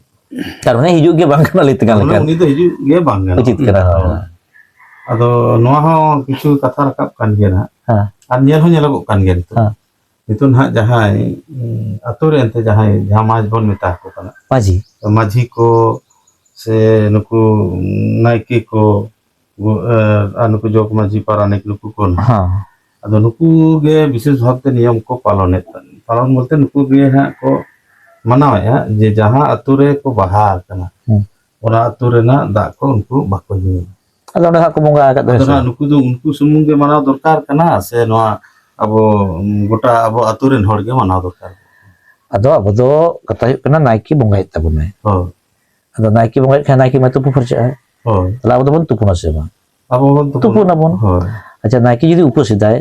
ᱠᱟᱨᱚᱱ ᱩᱱᱤ ᱦᱤᱡᱩᱜ ᱜᱮ ᱵᱟᱝ ᱜᱟᱱᱚᱜ ᱞᱟᱹᱭ ᱛᱮ ᱜᱟᱱ ᱢᱟᱱᱮ ᱞᱮᱠᱟ᱾ ᱩᱱᱤ ᱫᱚ ᱦᱤᱡᱩᱜ ᱜᱮ ᱵᱟᱝ ᱜᱟᱱᱚᱜᱼᱟ᱾ ᱩᱪᱤᱛ ᱠᱟᱱᱟ, ᱦᱳᱭ᱾ ᱦᱳᱭ᱾ ᱟᱫᱚ ᱱᱚᱣᱟ ᱦᱚᱸ ᱠᱤᱪᱷᱩ ᱠᱟᱛᱷᱟ ᱨᱟᱠᱟᱵ ᱠᱟᱱ ᱜᱮᱭᱟ ᱱᱟᱦᱟᱜ᱾ ᱦᱮᱸ᱾ ᱟᱨ ᱧᱮᱞ ᱦᱚᱸ ᱧᱮᱞᱚᱜᱚᱜ ᱠᱟᱱ ᱜᱮᱭᱟ ᱱᱤᱛᱚᱜ᱾ ᱦᱮᱸ᱾ ᱱᱤᱛᱚᱜ ᱱᱟᱦᱟᱜ ᱡᱟᱦᱟᱸᱭ, ᱩᱸ, ᱟᱛᱳ ᱨᱮ ᱮᱱᱛᱮ ᱡᱟᱦᱟᱸᱭ, ᱡᱟᱦᱟᱸ ᱢᱟᱹᱡᱷᱤ ᱵᱚᱱ ᱢᱮᱛᱟ ᱟᱠᱚ ᱠᱟᱱᱟ, ᱢᱟᱹᱡᱷᱤ᱾ ᱢᱟᱹᱡᱷᱤ ᱠᱚ ᱥᱮ ᱱᱩᱠᱩ ᱱᱟᱭᱠᱮ ᱠᱚ, ᱜᱚ-, ᱮ, ᱟᱨ ᱱᱩᱠᱩ ᱡᱚᱜᱽ ᱢᱟᱹᱡᱷᱤ, ᱯᱟᱨᱟᱱᱤᱠ, ᱱᱩᱠᱩ ᱠᱚ ᱱᱟᱦᱟᱜ᱾ ᱦᱮᱸ᱾ ᱟᱫᱚ ᱱᱩᱠᱩ ᱜᱮ ᱵᱤᱥᱮᱥ ᱵᱷᱟᱵᱛᱮ ᱱᱤᱭᱚᱢ ᱠᱚ ᱯᱟᱞᱚᱱᱮᱫ, ᱯᱟᱞᱚᱱ ᱵᱚᱞᱛᱮ ᱱᱩᱠᱩ ᱜᱮ ᱦᱟᱸᱜ ᱠᱚ ᱢᱟᱱᱟᱣᱮᱫᱼᱟ ᱡᱮ ᱡᱟᱦᱟᱸ ᱟᱛᱳ ᱨᱮ ᱠᱚ ᱵᱟᱦᱟ ᱟᱠᱟᱱᱟ, ᱦᱩᱸ᱾ ᱚᱱᱟ ᱟᱛᱳ ᱨᱮᱱᱟᱜ ᱫᱟᱜ ᱠᱚ ᱩᱱᱠᱩ ᱵᱟᱠᱚ ᱧᱩᱭᱟ᱾ ᱟᱫᱚ ᱚᱸᱰᱮ ᱦᱟᱸᱜ ᱠᱚ ᱵᱚᱸᱜᱟ ᱟᱠᱟᱫ ᱫᱚ, ᱟᱫᱚ ᱦᱮᱸ ᱥᱮ ᱱᱟᱦᱟᱜ ᱵᱟᱝ? ᱱᱩᱠᱩ ᱫᱚ ᱩᱱᱠᱩ ᱥᱩᱢᱩᱝ ᱜᱮ ᱢᱟᱱᱟᱣ ᱫᱚᱨᱠᱟᱨ ᱠᱟᱱᱟ ᱥᱮ ᱱᱚᱣᱟ ᱟᱵᱚ, ᱩᱸ, ᱜᱚᱴᱟ ᱟᱵᱚ ᱟᱛᱳ ᱨᱮᱱ ᱦᱚᱲ ᱜᱮ ᱢᱟᱱᱟᱣ ᱫᱚᱨᱠᱟᱨ? ᱟᱫᱚ ᱟᱵᱚ ᱫᱚ ᱠᱟᱛᱷᱟ ᱦᱩᱭᱩᱜ ᱠᱟᱱᱟ, ᱱᱟᱭᱠᱮ ᱵᱚᱸᱜᱟᱭᱮᱫ ᱛᱟᱵᱚᱱᱟᱭ᱾ ᱦᱳᱭ᱾ ᱟᱫᱚ ᱱᱟᱭᱠᱮ ᱵᱚᱸᱜᱟᱭᱮᱫ ᱠᱷᱟᱱ ᱱᱟᱭᱠᱮ ᱢᱟ ᱛᱩᱯᱩ ᱯᱷᱟᱨᱪᱟᱜᱼᱟᱭ᱾ ᱦᱳᱭ᱾ ᱛᱟᱦᱞᱮ ᱟᱵᱚ ᱫᱚᱵᱚᱱ ᱛᱩᱯᱩᱱᱟ ᱥᱮ ᱵᱟᱝ? ᱟᱵᱚ ᱵᱚᱱ ᱛᱩᱯᱩᱱ᱾ ᱛᱩᱯᱩᱱᱟᱵᱚᱱ᱾ ᱦᱳᱭ᱾ ᱟᱪᱪᱷᱟ, ᱱᱟᱭᱠᱮ ᱡᱩᱫᱤ ᱩᱯᱟᱹᱥ ᱮᱫᱟᱭ,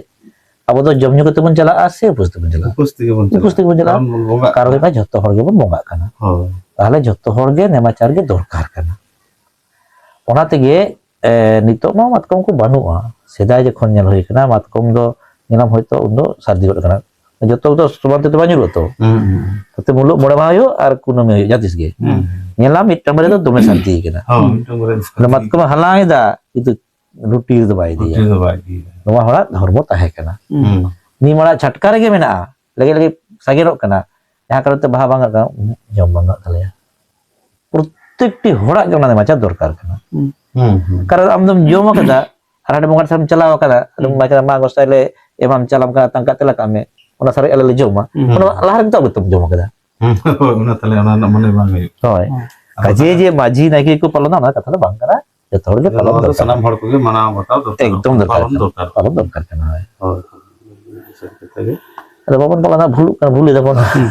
ᱟᱵᱚ ᱫᱚ ᱡᱚᱢ ᱧᱩ ᱠᱟᱛᱮ ᱵᱚᱱ ᱪᱟᱞᱟᱜᱼᱟ ᱥᱮ ᱩᱯᱟᱹᱥ ᱛᱮᱵᱚᱱ ᱪᱟᱞᱟᱜᱼᱟ? ᱩᱯᱟᱹᱥ ᱛᱮᱜᱮ ᱵᱚᱱ ᱩᱯᱟᱹᱥ ᱪᱟᱞᱟᱜᱼᱟ᱾ ᱛᱮᱜᱮ ᱵᱚᱱ ᱪᱟᱞᱟᱜᱼᱟ᱾ ᱠᱟᱨᱚᱱ ᱵᱚᱱ ᱵᱚᱸᱜᱟᱜ ᱠᱟᱨᱚᱱ ᱠᱟᱱᱟ᱾ ᱦᱩᱭᱩᱜ ᱠᱟᱱᱟ, ᱡᱷᱚᱛᱚ ᱦᱚᱲ ᱜᱮᱵᱚᱱ ᱵᱚᱸᱜᱟᱜ ᱠᱟᱱᱟ᱾ ᱦᱳᱭ᱾ ᱛᱟᱦᱞᱮ ᱡᱷᱚᱛᱚ ᱦᱚᱲ ᱜᱮ ᱱᱮᱢᱟᱪᱟᱨ ᱜᱮ ᱫᱚᱨᱠᱟᱨ ᱠᱟᱱᱟ᱾ ᱚᱱᱟ ᱛᱮᱜᱮ, ᱮ, ᱱᱤᱛᱚᱜ ᱢᱟ ᱢᱟᱛᱠᱚᱢ ᱠᱚ ᱵᱟᱹᱱᱩᱜᱼᱟ᱾ ᱥᱮᱫᱟᱭ ᱡᱚᱠᱷᱚᱱ ᱧᱮᱞ ᱦᱩᱭ ᱠᱟᱱᱟ, ᱢᱟᱛᱠᱚᱢ ᱫᱚ ᱧᱮᱞᱟᱢ ᱦᱚᱭᱛᱚ ᱩᱱᱫᱚ ᱥᱟᱹᱨᱫᱤ ᱜᱚᱫ ᱠᱟᱱᱟ᱾ ᱡᱚᱛᱚ ᱫᱚ ᱥᱚᱢᱟᱱ ᱛᱮᱫᱚ ᱵᱟᱝ ᱧᱩᱨᱩᱜᱼᱟ ᱛᱚ᱾ ᱦᱩᱸ, ᱦᱩᱸ᱾ ᱛᱟᱛᱮ ᱢᱩᱞᱩᱜ ᱢᱚᱬᱮ ᱢᱟᱦᱟ ᱦᱩᱭᱩᱜ ᱟᱨ ᱠᱩᱱᱟᱹᱢᱤ ᱦᱩᱭᱩᱜ, ᱡᱟᱦᱟᱸ ᱛᱤᱥ ᱜᱮ᱾ ᱦᱩᱸ᱾ ᱧᱮᱞᱟᱢ ᱢᱤᱫᱴᱟᱝ ᱵᱟᱨᱭᱟ ᱫᱚ ᱫᱚᱢᱮ ᱥᱟᱹᱨᱫᱤ ᱠᱟᱱᱟ᱾ ᱦᱚᱸ, ᱢᱤᱫᱴᱟᱝ ᱵᱟᱨᱭᱟ ᱫᱚ ᱟᱫᱚ ᱥᱟᱹᱨᱫᱤ᱾ ᱢᱟᱛᱠᱚᱢ ᱦᱟᱞᱟᱝ ᱮᱫᱟ, ᱠᱤᱱᱛᱩ ᱞᱩᱴᱤ ᱨᱮᱫᱚ ᱵᱟᱭ ᱤᱫᱤᱭᱟ᱾ ᱞᱩᱴᱤ ᱨᱮᱫᱚ ᱵᱟᱭ ᱤᱫᱤᱭᱟ᱾ ᱱᱚᱣᱟ ᱦᱚᱲᱟᱜ ᱫᱷᱚᱨᱢᱚ ᱛᱟᱦᱮᱸ ᱠᱟᱱᱟ᱾ ᱦᱩᱸ᱾ ᱱᱤᱢ ᱟᱲᱟᱜ ᱪᱷᱟᱴᱠᱟ ᱨᱮᱜᱮ ᱢᱮᱱᱟᱜᱼᱟ, ᱞᱮᱜᱮᱡ ᱞᱮᱜᱮᱡ ᱥᱟᱜᱮᱱᱚᱜ ᱠᱟᱱᱟ, ᱡᱟᱦᱟᱸ ᱠᱟᱨᱚᱱ ᱛᱮ ᱵᱟᱦᱟ ᱵᱟᱝ ᱨᱟᱠᱟᱵ, ᱡᱚᱢ ᱵᱟᱝ ᱜᱟᱱᱚᱜ ᱛᱟᱞᱮᱭᱟ᱾ ᱯᱨᱚᱛᱮᱠᱴᱤ ᱦᱚᱲᱟᱜ ᱜᱮ ᱚᱱᱟ ᱱᱮᱢᱟᱪᱟᱨ ᱫᱚᱨᱠᱟᱨ ᱠᱟᱱᱟ᱾ ᱦᱩᱸ᱾ ᱦᱩᱸ, ᱦᱩᱸ᱾ ᱠᱟᱨᱚᱱ ᱟᱢ ᱫᱚᱢ ᱡᱚᱢ ᱟᱠᱟᱫᱟ, ᱟᱨ ᱦᱟᱸᱰᱮ ᱵᱚᱸᱜᱟ ᱴᱷᱮᱱ ᱮᱢ ᱪᱟᱞᱟᱣ ᱟᱠᱟᱱᱟ, ᱟᱫᱚᱢ ᱦᱩᱸ᱾ ᱢᱮᱛᱟᱭ ᱠᱟᱱᱟ, "ᱢᱟ ᱜᱚᱸᱥᱟᱭ ᱞᱮ ᱮᱢᱟᱢ ᱪᱟᱞᱟᱢ ᱠᱟᱱᱟ, ᱛᱟᱝᱠᱟ ᱛᱮᱞᱟ ᱠᱟᱜ ᱢᱮ, ᱚᱱᱟ ᱥᱟᱨᱮᱡ ᱟᱞᱮ ᱞᱮ ᱡᱚᱢᱟ᱾" ᱦᱩᱸ᱾ ᱚᱱᱟ ᱞᱟᱦᱟ ᱨᱮᱜᱮ ᱛᱚ ᱟᱵᱚ ᱫᱚᱢ ᱡᱚᱢ ᱟᱠᱟᱫᱟ᱾ ᱦᱩᱸ, ᱦᱳᱭ, ᱚᱱᱟ ᱛᱟᱦᱞᱮ ᱚᱱᱟ ᱨᱮᱱᱟᱜ ᱢᱟᱱᱮ ᱵᱟᱝ ᱦᱩᱭᱩᱜ᱾ ᱦᱳᱭ᱾ ᱦᱩᱸ᱾ ᱟᱫᱚ ᱠᱟᱡᱮ ᱛᱟᱦᱞᱮ ᱡᱮ ᱢᱟᱹᱡᱷᱤ ᱱᱟᱭᱠᱮ ᱠᱚ ᱯᱟᱞᱚᱱᱟ, ᱚᱱᱟ ᱠᱟᱛᱷᱟ ᱫᱚ ᱵᱟᱝ ᱠᱟᱱᱟ᱾ ᱡᱚᱛᱚ ᱦᱚᱲ ᱜᱮ ᱟᱫᱚ ᱯᱟᱞᱚᱱ ᱱᱚᱣᱟ ᱫᱚ ᱫᱚᱨᱠᱟᱨ᱾ ᱥᱟᱱᱟᱢ ᱦᱚᱲ ᱠᱚᱜᱮ ᱢᱟᱱᱟᱣ ᱵᱟᱛᱟᱣ ᱫᱚᱨᱠᱟᱨ, ᱮᱠᱫᱚᱢ ᱫᱚᱨᱠᱟᱨ ᱯᱟᱞᱚᱱ ᱠᱟᱱᱟ᱾ ᱫᱚᱨᱠᱟᱨ᱾ ᱯᱟᱞᱚᱱ ᱫᱚᱨᱠᱟᱨ ᱠᱟᱱᱟ, ᱦᱳᱭ᱾ ᱦᱳᱭ, ᱦᱳᱭ, ᱥᱟᱹᱨᱤ ᱠᱟᱛᱷᱟ ᱜᱮ᱾ ᱟᱫᱚ ᱵᱟᱵᱚᱱ ᱯᱟᱞᱚᱱᱟ, ᱵᱷᱩᱞᱩᱜ ᱠᱟᱱᱟ, ᱵᱷᱩᱞ ᱮᱫᱟ ᱵᱚᱱ᱾ ᱦᱩᱸ᱾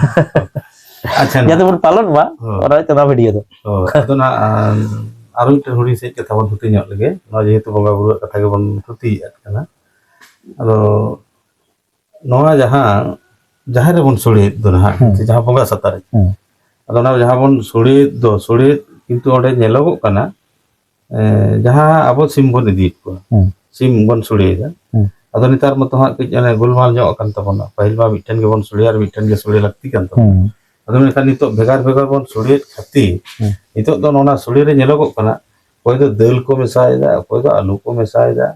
ᱟᱪᱪᱷᱟ, ᱡᱟᱛᱮ ᱱᱟ-, ᱵᱚᱱ ᱯᱟᱞᱚᱱ ᱢᱟ, ᱦᱳᱭ᱾ ᱚᱱᱟ ᱦᱩᱭᱩᱜ ᱠᱟᱱᱟ ᱵᱷᱤᱰᱤᱭᱳ ᱫᱚ᱾ ᱦᱳᱭ, ᱟᱫᱚ ᱱᱟᱜ, ᱟᱨ, ᱟᱨᱚ ᱢᱤᱫᱴᱮᱱ ᱦᱩᱰᱤᱧ ᱥᱟᱺᱦᱤᱡ ᱠᱟᱛᱷᱟ ᱵᱚᱱ ᱛᱷᱩᱛᱤ ᱧᱚᱜ ᱞᱮᱜᱮ᱾ ᱱᱚᱣᱟ ᱡᱮᱦᱮᱛᱩ ᱵᱚᱸᱜᱟ ᱵᱩᱨᱩᱣᱟᱜ ᱠᱟᱛᱷᱟ ᱜᱮᱵᱚᱱ ᱛᱷᱩᱛᱤᱭᱮᱫ ᱠᱟᱱᱟ, ᱟᱫᱚ ᱱᱚᱣᱟ ᱡᱟᱦᱟᱸ ᱡᱟᱦᱮᱨ ᱨᱮᱵᱚᱱ ᱥᱳᱲᱮᱭᱮᱫ ᱫᱚ ᱱᱟᱦᱟᱜ, ᱦᱩᱸ᱾ ᱥᱮ ᱡᱟᱦᱟᱸ ᱵᱚᱸᱜᱟ ᱥᱟᱛᱟ ᱨᱮ, ᱦᱩᱸ᱾ ᱟᱫᱚ ᱚᱱᱟ ᱡᱟᱦᱟᱸ ᱵᱚᱱ ᱥᱳᱲᱮᱭᱮᱫ ᱫᱚ, ᱥᱳᱲᱮ ᱠᱤᱱᱛᱩ ᱚᱸᱰᱮ ᱧᱮᱞᱚᱜᱚᱜ ᱠᱟᱱᱟ, ᱮ, ᱡᱟᱦᱟᱸ ᱟᱵᱚ ᱥᱤᱢ ᱵᱚᱱ ᱤᱫᱤᱭᱮᱫ ᱠᱚᱣᱟ, ᱦᱩᱸ᱾ ᱥᱤᱢ ᱵᱚᱱ ᱥᱳᱲᱮᱭᱮᱫᱟ᱾ ᱦᱩᱸ᱾ ᱟᱫᱚ ᱱᱮᱛᱟᱨ ᱢᱟᱛᱚ ᱦᱟᱸᱜ ᱠᱟᱹᱡ ᱚᱱᱮ ᱜᱳᱞᱢᱟᱞ ᱧᱚᱜ ᱟᱠᱟᱱ ᱛᱟᱵᱚᱱᱟ᱾ ᱯᱟᱹᱦᱤᱞ ᱢᱟ ᱢᱤᱫᱴᱷᱮᱱ ᱜᱮᱵᱚᱱ ᱥᱳᱲᱮᱭᱟ ᱟᱨ ᱢᱤᱫᱴᱷᱮᱱ ᱜᱮ ᱥᱳᱲᱮ ᱞᱟᱹᱠᱛᱤ ᱠᱟᱱ ᱛᱟᱵᱚᱱᱟ᱾ ᱦᱩᱸ᱾ ᱟᱫᱚ ᱢᱮᱱᱠᱷᱟᱱ ᱱᱤᱛᱚᱜ ᱵᱷᱮᱜᱟᱨ ᱵᱷᱮᱜᱟᱨ ᱵᱚᱱ ᱥᱳᱲᱮᱭᱮᱫ ᱠᱷᱟᱹᱛᱤᱨ, ᱦᱩᱸ᱾ ᱱᱤᱛᱚᱜ ᱫᱚ ᱚᱱᱟ ᱥᱳᱲᱮ ᱨᱮ ᱧᱮᱞᱚᱜᱚᱜ ᱠᱟᱱᱟ, ᱚᱠᱚᱭ ᱫᱚ ᱫᱟᱹᱞ ᱠᱚ ᱢᱮᱥᱟᱭᱮᱫᱟ, ᱚᱠᱚᱭ ᱫᱚ ᱟᱹᱞᱩ ᱠᱚ ᱢᱮᱥᱟᱭᱮᱫᱟ᱾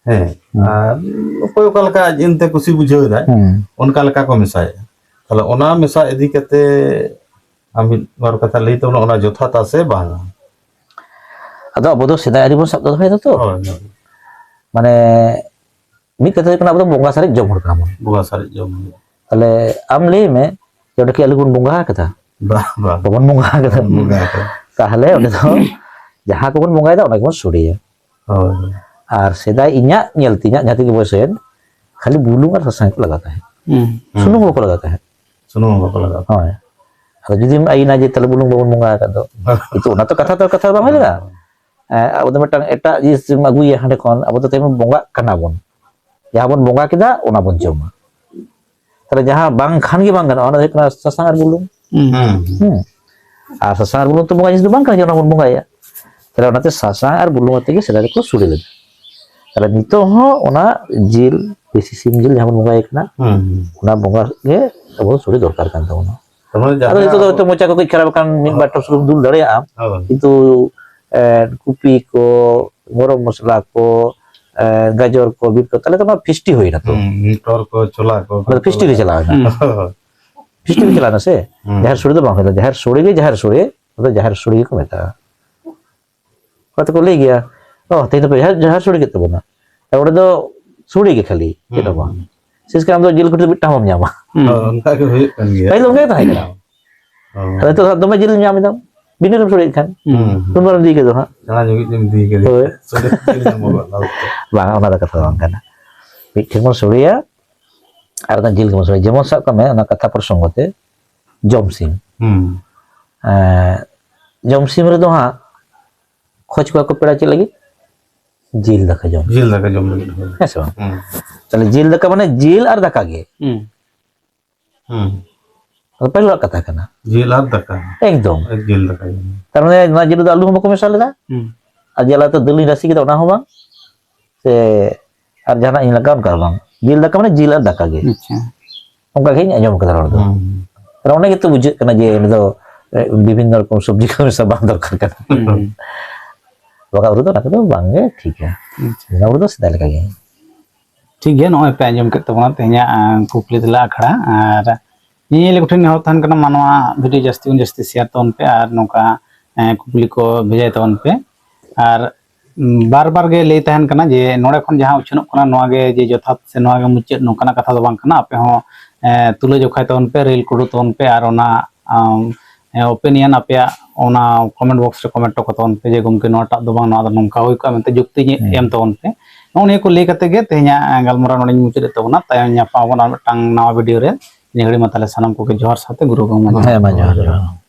ᱦᱮᱸ, ᱦᱩᱸ᱾ ᱟᱨ ᱚᱠᱚᱭ ᱚᱠᱟ ᱞᱮᱠᱟ ᱟᱡ ᱮᱱᱛᱮ ᱠᱩᱥᱤ ᱵᱩᱡᱷᱟᱹᱣ ᱮᱫᱟᱭ, ᱦᱩᱸ᱾ ᱚᱱᱠᱟ ᱞᱮᱠᱟ ᱠᱚ ᱢᱮᱥᱟᱭᱮᱫᱟ᱾ ᱛᱟᱦᱞᱮ ᱚᱱᱟ ᱢᱮᱥᱟ ᱤᱫᱤ ᱠᱟᱛᱮ ᱟᱢ ᱢᱤᱫ ᱵᱟᱨ ᱠᱟᱛᱷᱟ ᱞᱟᱹᱭ ᱛᱟᱵᱚᱱᱟ, ᱚᱱᱟ ᱡᱚᱛᱷᱟᱛᱟ ᱥᱮ ᱵᱟᱝᱟ? ᱟᱫᱚ ᱟᱵᱚ ᱫᱚ ᱥᱮᱫᱟᱭ ᱟᱹᱨᱤ ᱵᱚᱱ ᱥᱟᱵ ᱫᱚᱦᱚᱭᱮᱫᱟ ᱛᱚ᱾ ᱦᱳᱭ, ᱦᱳᱭ᱾ ᱢᱟᱱᱮ, ᱢᱤᱫ ᱠᱟᱛᱷᱟ ᱦᱩᱭᱩᱜ ᱠᱟᱱᱟ, ᱟᱵᱚ ᱫᱚ ᱵᱚᱸᱜᱟ ᱥᱟᱨᱮᱡ ᱡᱚᱢ ᱦᱚᱲ ᱠᱟᱱᱟ ᱵᱚᱱ᱾ ᱵᱚᱸᱜᱟ ᱥᱟᱨᱮᱡ ᱡᱚᱢ ᱦᱚᱲ᱾ ᱛᱟᱦᱞᱮ ᱟᱢ ᱞᱟᱹᱭ ᱢᱮ ᱡᱮ ᱚᱸᱰᱮ ᱠᱤ ᱟᱹᱞᱩ ᱵᱚᱱ ᱵᱚᱸᱜᱟ ᱟᱠᱟᱫᱟ? ᱵᱟᱝ, ᱵᱟᱝ᱾ ᱵᱟᱵᱚᱱ ᱵᱚᱸᱜᱟ ᱟᱠᱟᱫᱟ᱾ ᱵᱟᱵᱚᱱ ᱵᱚᱸᱜᱟ ᱟᱠᱟᱫᱟ᱾ ᱛᱟᱦᱞᱮ ᱚᱸᱰᱮ ᱫᱚ ᱡᱟᱦᱟᱸ ᱠᱚᱵᱚᱱ ᱵᱚᱸᱜᱟᱭᱮᱫᱟ, ᱚᱱᱟ ᱜᱮᱵᱚᱱ ᱥᱚᱲᱮᱭᱟ᱾ ᱦᱳᱭ᱾ ᱟᱨ ᱥᱮᱫᱟᱭ ᱤᱧᱟᱹᱜ ᱧᱮᱞ ᱛᱮ, ᱤᱧᱟᱹᱜ ᱡᱟᱦᱟᱸ ᱛᱤᱱᱟᱹᱜ ᱵᱚᱭᱮᱥ ᱦᱩᱭᱮᱱ, ᱠᱷᱟᱹᱞᱤ ᱵᱩᱞᱩᱝ ᱟᱨ ᱥᱟᱥᱟᱝ ᱠᱚ ᱞᱟᱜᱟᱣ ᱛᱟᱦᱮᱸᱫ᱾ ᱦᱩᱸ᱾ ᱥᱩᱱᱩᱢ ᱦᱚᱸ ᱵᱟᱠᱚ ᱞᱟᱜᱟᱣ ᱛᱟᱦᱮᱸᱫ᱾ ᱥᱩᱱᱩᱢ ᱦᱚᱸ ᱵᱟᱠᱚ ᱞᱟᱜᱟᱣ ᱛᱟᱦᱮᱸᱫ᱾ ᱦᱳᱭ᱾ ᱟᱫᱚ ᱡᱩᱫᱤᱢ ᱟᱹᱭᱤᱱᱟ ᱡᱮ ᱛᱟᱦᱞᱮ ᱵᱩᱞᱩᱝ ᱵᱟᱵᱚᱱ ᱵᱚᱸᱜᱟ ᱟᱠᱟᱫ ᱫᱚ, ᱠᱤᱱᱛᱩ ᱚᱱᱟ ᱛᱚ ᱠᱟᱛᱷᱟ ᱫᱚ, ᱠᱟᱛᱷᱟ ᱫᱚ ᱵᱟᱝ ᱦᱩᱭ ᱞᱮᱱᱟ᱾ ᱦᱮᱸ, ᱟᱵᱚ ᱫᱚ ᱢᱤᱫᱴᱟᱝ ᱮᱴᱟᱜ ᱡᱤᱱᱤᱥ ᱮᱢ ᱟᱹᱜᱩᱭᱟ ᱦᱟᱸᱰᱮ ᱠᱷᱚᱱ, ᱟᱵᱚ ᱫᱚ ᱛᱮᱢᱚᱱ ᱵᱚᱸᱜᱟᱜ ᱠᱟᱱᱟ ᱵᱚᱱ᱾ ᱡᱟᱦᱟᱸ ᱵᱚᱱ ᱵᱚᱸᱜᱟ ᱠᱮᱫᱟ, ᱚᱱᱟ ᱵᱚᱱ ᱡᱚᱢᱟ᱾ ᱛᱟᱦᱞᱮ ᱡᱟᱦᱟᱸ ᱵᱟᱝ ᱠᱷᱟᱱ ᱜᱮ ᱵᱟᱝ ᱜᱟᱱᱚᱜᱼᱟ, ᱚᱱᱟ ᱫᱚ ᱦᱩᱭᱩᱜ ᱠᱟᱱᱟ ᱥᱟᱥᱟᱝ ᱟᱨ ᱵᱩᱞᱩᱝ᱾ ᱦᱩᱸ᱾ ᱦᱩᱸ᱾ ᱟᱨ ᱥᱟᱥᱟᱝ ᱟᱨ ᱵᱩᱞᱩᱝ ᱛᱚ ᱵᱚᱸᱜᱟ ᱡᱤᱱᱤᱥ ᱫᱚ ᱵᱟᱝ ᱠᱟᱱᱟ ᱡᱮ ᱚᱱᱟ ᱵᱚᱱ ᱵᱚᱸᱜᱟᱭᱟ᱾ ᱛᱟᱦᱞᱮ ᱚᱱᱟᱛᱮ ᱥᱟᱥᱟᱝ ᱟᱨ ᱵᱩᱞᱩᱝ ᱟᱛᱮ ᱜᱮ ᱥᱮᱫᱟᱭ ᱫᱚᱠᱚ ᱥᱚᱲᱮ ᱞᱮᱫᱟ᱾ ᱛᱟᱦᱞᱮ ᱱᱤᱛᱚᱜ ᱦᱚᱸ ᱚᱱᱟ ᱡᱤᱞ, ᱫᱮᱥᱤ ᱥᱤᱢ ᱡᱤᱞ ᱡᱟᱦᱟᱸ ᱵᱚᱱ ᱵᱚᱸᱜᱟᱭ ᱠᱟᱱᱟ, ᱦᱩᱸ᱾ ᱚᱱᱟ ᱵᱚᱸᱜᱟ ᱜᱮ ᱟᱵᱚ ᱥᱚᱲᱮ ᱫᱚᱨᱠᱟᱨ ᱠᱟᱱ ᱛᱟᱵᱚᱱᱟ᱾ ᱛᱟᱨ ᱢᱟᱱᱮ ᱟᱫᱚ ᱡᱟᱦᱟᱸ ᱱᱤᱛᱚᱜ ᱫᱚ ᱟᱵᱚ ᱦᱚᱭᱛᱳ ᱢᱚᱪᱟ ᱠᱚ ᱠᱟᱹᱡ ᱠᱷᱟᱨᱟᱯ ᱟᱠᱟᱱ, ᱢᱤᱫ ᱵᱟᱨ ᱴᱷᱚᱯ ᱥᱩᱱᱩᱢ ᱫᱩᱞ ᱫᱟᱲᱮᱭᱟᱜᱼᱟ, ᱦᱳᱭ᱾ ᱠᱤᱱᱛᱩ, ᱮ, ᱠᱚᱯᱤ ᱠᱚ, ᱜᱚᱨᱚᱢ ᱢᱚᱥᱞᱟ ᱠᱚ, ᱮ, ᱜᱟᱡᱚᱨ ᱠᱚ, ᱵᱤᱴ ᱠᱚ, ᱛᱟᱦᱞᱮ ᱛᱚ ᱱᱚᱣᱟ ᱯᱷᱤᱥᱴᱤ ᱦᱩᱭᱱᱟ ᱛᱚ᱾ ᱦᱩᱸ, ᱢᱚᱴᱚᱨ ᱠᱚ, ᱪᱷᱳᱞᱟ ᱠᱚ, ᱚᱱᱟ ᱫᱚ ᱯᱷᱤᱥᱴᱤ ᱨᱮ ᱪᱟᱞᱟᱣ ᱮᱱᱟ᱾ ᱦᱩᱸ᱾ ᱯᱷᱤᱥᱴᱤ ᱨᱮ ᱪᱟᱞᱟᱣ ᱮᱱᱟ ᱥᱮ? ᱦᱩᱸ᱾ ᱡᱟᱦᱮᱨ ᱥᱳᱲᱮ ᱫᱚ ᱵᱟᱝ ᱦᱩᱭ ᱞᱮᱱᱟ, ᱡᱟᱦᱮᱨ ᱥᱳᱲᱮ ᱜᱮ ᱡᱟᱦᱮᱨ ᱥᱳᱲᱮ, ᱚᱱᱟ ᱫᱚ ᱡᱟᱦᱮᱨ ᱥᱳᱲᱮ ᱜᱮᱠᱚ ᱢᱮᱛᱟᱜᱼᱟ᱾ ᱚᱱᱟ ᱛᱮᱠᱚ ᱞᱟᱹᱭ ᱜᱮᱭᱟ, "ᱚ, ᱛᱮᱦᱮᱧ ᱫᱚᱯᱮ ᱡᱟᱦᱮᱨ, ᱡᱟᱦᱮᱨ ᱥᱳᱲᱮ ᱠᱮᱫ ᱛᱟᱵᱚᱱᱟ?" ᱟᱨ ᱚᱸᱰᱮ ᱫᱚ ᱥᱳᱲᱮ ᱜᱮ ᱠᱷᱟᱹᱞᱤ, ᱪᱮᱫ ᱦᱚᱸ ᱵᱟᱝ᱾ ᱦᱩᱸ᱾ ᱥᱮᱥ ᱠᱟᱨᱚᱱ ᱫᱚ ᱡᱤᱞ ᱠᱩᱴᱤ ᱫᱚ ᱢᱤᱫᱴᱟᱝ ᱦᱚᱸ ᱵᱟᱢ ᱧᱟᱢᱟ᱾ ᱦᱩᱸ᱾ ᱦᱳᱭ, ᱚᱱᱠᱟ ᱜᱮ ᱦᱩᱭᱩᱜ ᱠᱟᱱ ᱜᱮᱭᱟ᱾ ᱯᱟᱹᱦᱤᱞ ᱚᱱᱠᱟ ᱜᱮ ᱛᱟᱦᱮᱸ ᱠᱟᱱᱟ᱾ ᱦᱳᱭ᱾ ᱟᱫᱚ ᱱᱤᱛᱚᱜ ᱫᱚ ᱦᱟᱸᱜ ᱫᱚᱢᱮ ᱡᱤᱞ ᱧᱟᱢ ᱮᱫᱟᱢ, ᱵᱤᱱᱟᱹ ᱨᱮᱢ ᱥᱳᱲᱮᱭᱮᱫ ᱠᱷᱟᱱ᱾ ᱦᱩᱸ᱾ ᱥᱩᱱᱩᱢ ᱵᱟᱢ ᱤᱫᱤ ᱠᱮᱫᱟ ᱦᱟᱸᱜ᱾ ᱥᱮᱬᱟ ᱧᱚᱜᱤᱡ ᱮᱢ ᱤᱫᱤ ᱠᱮᱫᱮ᱾ ᱦᱳᱭ᱾ ᱥᱳᱲᱮ ᱡᱤᱞ ᱧᱟᱢᱚᱜᱚᱜ ᱠᱟᱱᱟ᱾ ᱵᱟᱝ, ᱚᱱᱟ ᱫᱚ ᱠᱟᱛᱷᱟ ᱫᱚ ᱵᱟᱝ ᱠᱟᱱᱟ᱾ ᱢᱤᱫ ᱴᱷᱮᱱ ᱵᱚᱱ ᱥᱳᱲᱮᱭᱟ ᱟᱨ ᱚᱱᱟ ᱡᱤᱞ ᱜᱮᱵᱚᱱ ᱥᱳᱲᱮᱭᱟ᱾ ᱡᱮᱢᱚᱱ ᱥᱟᱵ ᱠᱟᱜ ᱢᱮ, ᱚᱱᱟ ᱠᱟᱛᱷᱟ ᱯᱨᱚᱥᱚᱝᱜᱚ ᱛᱮ ᱡᱚᱢ ᱥᱤᱢ᱾ ᱦᱩᱸ᱾ ᱮᱸ, ᱡᱚᱢ ᱥᱤᱢ ᱨᱮᱫᱚ ᱦᱟᱸᱜ ᱠᱷᱚᱡᱽ ᱠᱚᱣᱟ ᱠᱚ ᱯᱮᱲᱟ ᱪᱮᱫ ᱞᱟᱹᱜᱤᱫ? ᱡᱤᱞ ᱫᱟᱠᱟ ᱡᱚᱢ᱾ ᱡᱤᱞ ᱫᱟᱠᱟ ᱡᱚᱢ ᱞᱟᱹᱜᱤᱫ, ᱦᱳᱭ᱾ ᱦᱮᱸ ᱥᱮ ᱵᱟᱝ? ᱦᱩᱸ᱾ ᱛᱟᱦᱞᱮ ᱡᱤᱞ ᱫᱟᱠᱟ ᱢᱟᱱᱮ ᱡᱤᱞ ᱟᱨ ᱫᱟᱠᱟ ᱜᱮ᱾ ᱦᱩᱸ᱾ ᱦᱩᱸ᱾ ᱟᱫᱚ ᱯᱟᱹᱦᱤᱞ ᱦᱚᱲᱟᱜ ᱠᱟᱛᱷᱟ ᱠᱟᱱᱟ᱾ ᱡᱤᱞ ᱟᱨ ᱫᱟᱠᱟ᱾ ᱮᱠᱫᱚᱢ᱾ ᱟᱨ ᱡᱤᱞ ᱫᱟᱠᱟ ᱡᱚᱢ᱾ ᱛᱟᱨ ᱢᱟᱱᱮ ᱱᱚᱣᱟ ᱡᱤᱞ ᱨᱮᱫᱚ ᱟᱹᱞᱩ ᱦᱚᱸ ᱵᱟᱠᱚ ᱢᱮᱥᱟ ᱞᱮᱫᱟ᱾ ᱦᱩᱸ᱾ ᱟᱨ ᱡᱮ ᱟᱞᱮ ᱫᱚ ᱫᱟᱹᱞ ᱤᱧ ᱨᱟᱥᱮ ᱠᱮᱫᱟ, ᱚᱱᱟ ᱦᱚᱸ ᱵᱟᱝ᱾ ᱥᱮ ᱟᱨ ᱡᱟᱦᱟᱱᱟᱜ ᱤᱧ ᱞᱟᱜᱟᱣ, ᱚᱱᱠᱟ ᱫᱚ ᱵᱟᱝ᱾ ᱡᱤᱞ ᱫᱟᱠᱟ ᱢᱟᱱᱮ ᱡᱤᱞ ᱟᱨ ᱫᱟᱠᱟ ᱜᱮ᱾ ᱟᱪᱪᱷᱟ᱾ ᱚᱱᱠᱟ ᱜᱤᱧ ᱟᱸᱡᱚᱢ ᱠᱟᱫᱟ ᱨᱚᱲ ᱫᱚ᱾ ᱦᱩᱸ᱾ ᱛᱟᱦᱞᱮ ᱚᱸᱰᱮ ᱜᱮᱛᱚ ᱵᱩᱡᱷᱟᱹᱜ ᱠᱟᱱᱟ ᱡᱮ ᱩᱱᱤ ᱫᱚ, ᱮ, ᱵᱤᱵᱷᱤᱱᱱᱚ ᱨᱚᱠᱚᱢ ᱥᱚᱵᱽᱡᱤ ᱠᱚ ᱢᱮᱥᱟ ᱵᱟᱝ ᱫᱚᱨᱠᱟᱨ ᱠᱟᱱᱟ᱾ ᱦᱩᱸ᱾ ᱵᱚᱸᱜᱟ ᱵᱩᱨᱩ ᱫᱚ ᱚᱱᱟ ᱠᱚᱫᱚ ᱵᱟᱝᱜᱮ ᱴᱷᱤᱠᱟ᱾ ᱵᱚᱸᱜᱟ ᱵᱩᱨᱩ ᱫᱚ ᱥᱮᱫᱟᱭ ᱞᱮᱠᱟᱜᱮ᱾ ᱴᱷᱤᱠ ᱜᱮᱭᱟ, ᱱᱚᱜᱼᱚᱭ ᱯᱮ ᱟᱸᱡᱚᱢ ᱠᱮᱫ ᱛᱟᱵᱚᱱᱟ ᱛᱮᱦᱮᱧᱟᱜ ᱟᱸ, ᱠᱩᱠᱞᱤ ᱛᱮᱞᱟ ᱟᱠᱷᱲᱟ᱾ ᱟᱨ ᱧᱮᱧᱮᱞᱤᱭᱟᱹ ᱠᱚᱴᱷᱮᱱ ᱱᱮᱦᱚᱨ ᱛᱟᱦᱮᱱ ᱠᱟᱱᱟ, ᱢᱟ ᱱᱚᱣᱟ ᱵᱷᱤᱰᱤᱭᱳ ᱡᱟᱹᱥᱛᱤ ᱠᱷᱚᱱ ᱡᱟᱹᱥᱛᱤ ᱥᱮᱭᱟᱨ ᱛᱟᱵᱚᱱ ᱯᱮ ᱟᱨ ᱱᱚᱝᱠᱟ ᱮᱸ, ᱠᱩᱠᱞᱤ ᱠᱚ ᱵᱷᱮᱡᱟᱭ ᱛᱟᱵᱚᱱ ᱯᱮ᱾ ᱟᱨ ᱩᱢ, ᱵᱟᱨ ᱵᱟᱨ ᱜᱮ ᱞᱟᱹᱭ ᱛᱟᱦᱮᱱ ᱠᱟᱱᱟ ᱡᱮ ᱱᱚᱰᱮ ᱠᱷᱚᱱ ᱡᱟᱦᱟᱸ ᱩᱪᱷᱟᱹᱱᱚᱜ ᱠᱟᱱᱟ ᱱᱚᱣᱟ ᱜᱮ ᱡᱮ ᱡᱚᱛᱷᱟᱛ ᱥᱮ ᱱᱚᱣᱟ ᱜᱮ ᱢᱩᱪᱟᱹᱫ, ᱱᱚᱝᱠᱟᱱᱟᱜ ᱠᱟᱛᱷᱟ ᱫᱚ ᱵᱟᱝ ᱠᱟᱱᱟ᱾ ᱟᱯᱮ ᱦᱚᱸ ᱮᱸ, ᱛᱩᱞᱟᱹ ᱡᱚᱠᱷᱟᱭ ᱛᱟᱵᱚᱱ ᱯᱮ, ᱨᱤᱞ ᱠᱚ ᱩᱰᱩᱠ ᱛᱟᱵᱚᱱ ᱯᱮ ᱟᱨ ᱚᱱᱟ ᱟᱢ, ᱮᱸ, ᱳᱯᱤᱱᱤᱭᱚᱱ ᱟᱯᱮᱭᱟᱜ ᱚᱱᱟ ᱠᱚᱢᱮᱱᱴ ᱵᱚᱠᱥ ᱨᱮ ᱠᱚᱢᱮᱱᱴ ᱦᱚᱴᱚ ᱠᱟᱛᱟᱵᱚᱱ ᱯᱮ ᱡᱮ ᱜᱚᱢᱠᱮ ᱱᱚᱣᱟᱴᱟᱜ ᱫᱚ ᱵᱟᱝ, ᱱᱚᱣᱟ ᱫᱚ ᱱᱚᱝᱠᱟ ᱦᱩᱭ ᱠᱚᱜᱼᱟ ᱢᱮᱱᱛᱮ ᱡᱩᱠᱛᱤ ᱧᱮ-, ᱦᱮᱸ᱾ ᱮᱢ ᱛᱟᱵᱚᱱ ᱯᱮ᱾ ᱱᱚᱜᱼᱚ ᱱᱤᱭᱟᱹ ᱠᱚ ᱞᱟᱹᱭ ᱠᱟᱛᱮ ᱜᱮ ᱛᱮᱦᱮᱧᱟᱜ ᱜᱟᱞᱢᱟᱨᱟᱣ ᱱᱚᱰᱮᱧ ᱢᱩᱪᱟᱹᱫᱮᱫ ᱛᱟᱵᱚᱱᱟ᱾ ᱛᱟᱭᱚᱢ ᱧᱟᱯᱟᱢ ᱟᱵᱚᱱ ᱟᱨ ᱢᱤᱫᱴᱟᱝ ᱱᱟᱣᱟ ᱵᱷᱤᱰᱤᱭᱳ ᱨᱮ᱾ ᱱᱤᱭᱟᱹ ᱜᱷᱟᱹᱲᱤᱡ ᱢᱟ ᱛᱟᱦᱞᱮ ᱥᱟᱱᱟᱢ ᱠᱚᱜᱮ ᱡᱚᱦᱟᱨ ᱥᱟᱶᱛᱮ ᱜᱩᱨᱩ ᱜᱚᱢᱠᱮ᱾ ᱦᱮᱸ, ᱢᱟ ᱡᱚᱦᱟᱨ, ᱡᱚᱦᱟᱨ᱾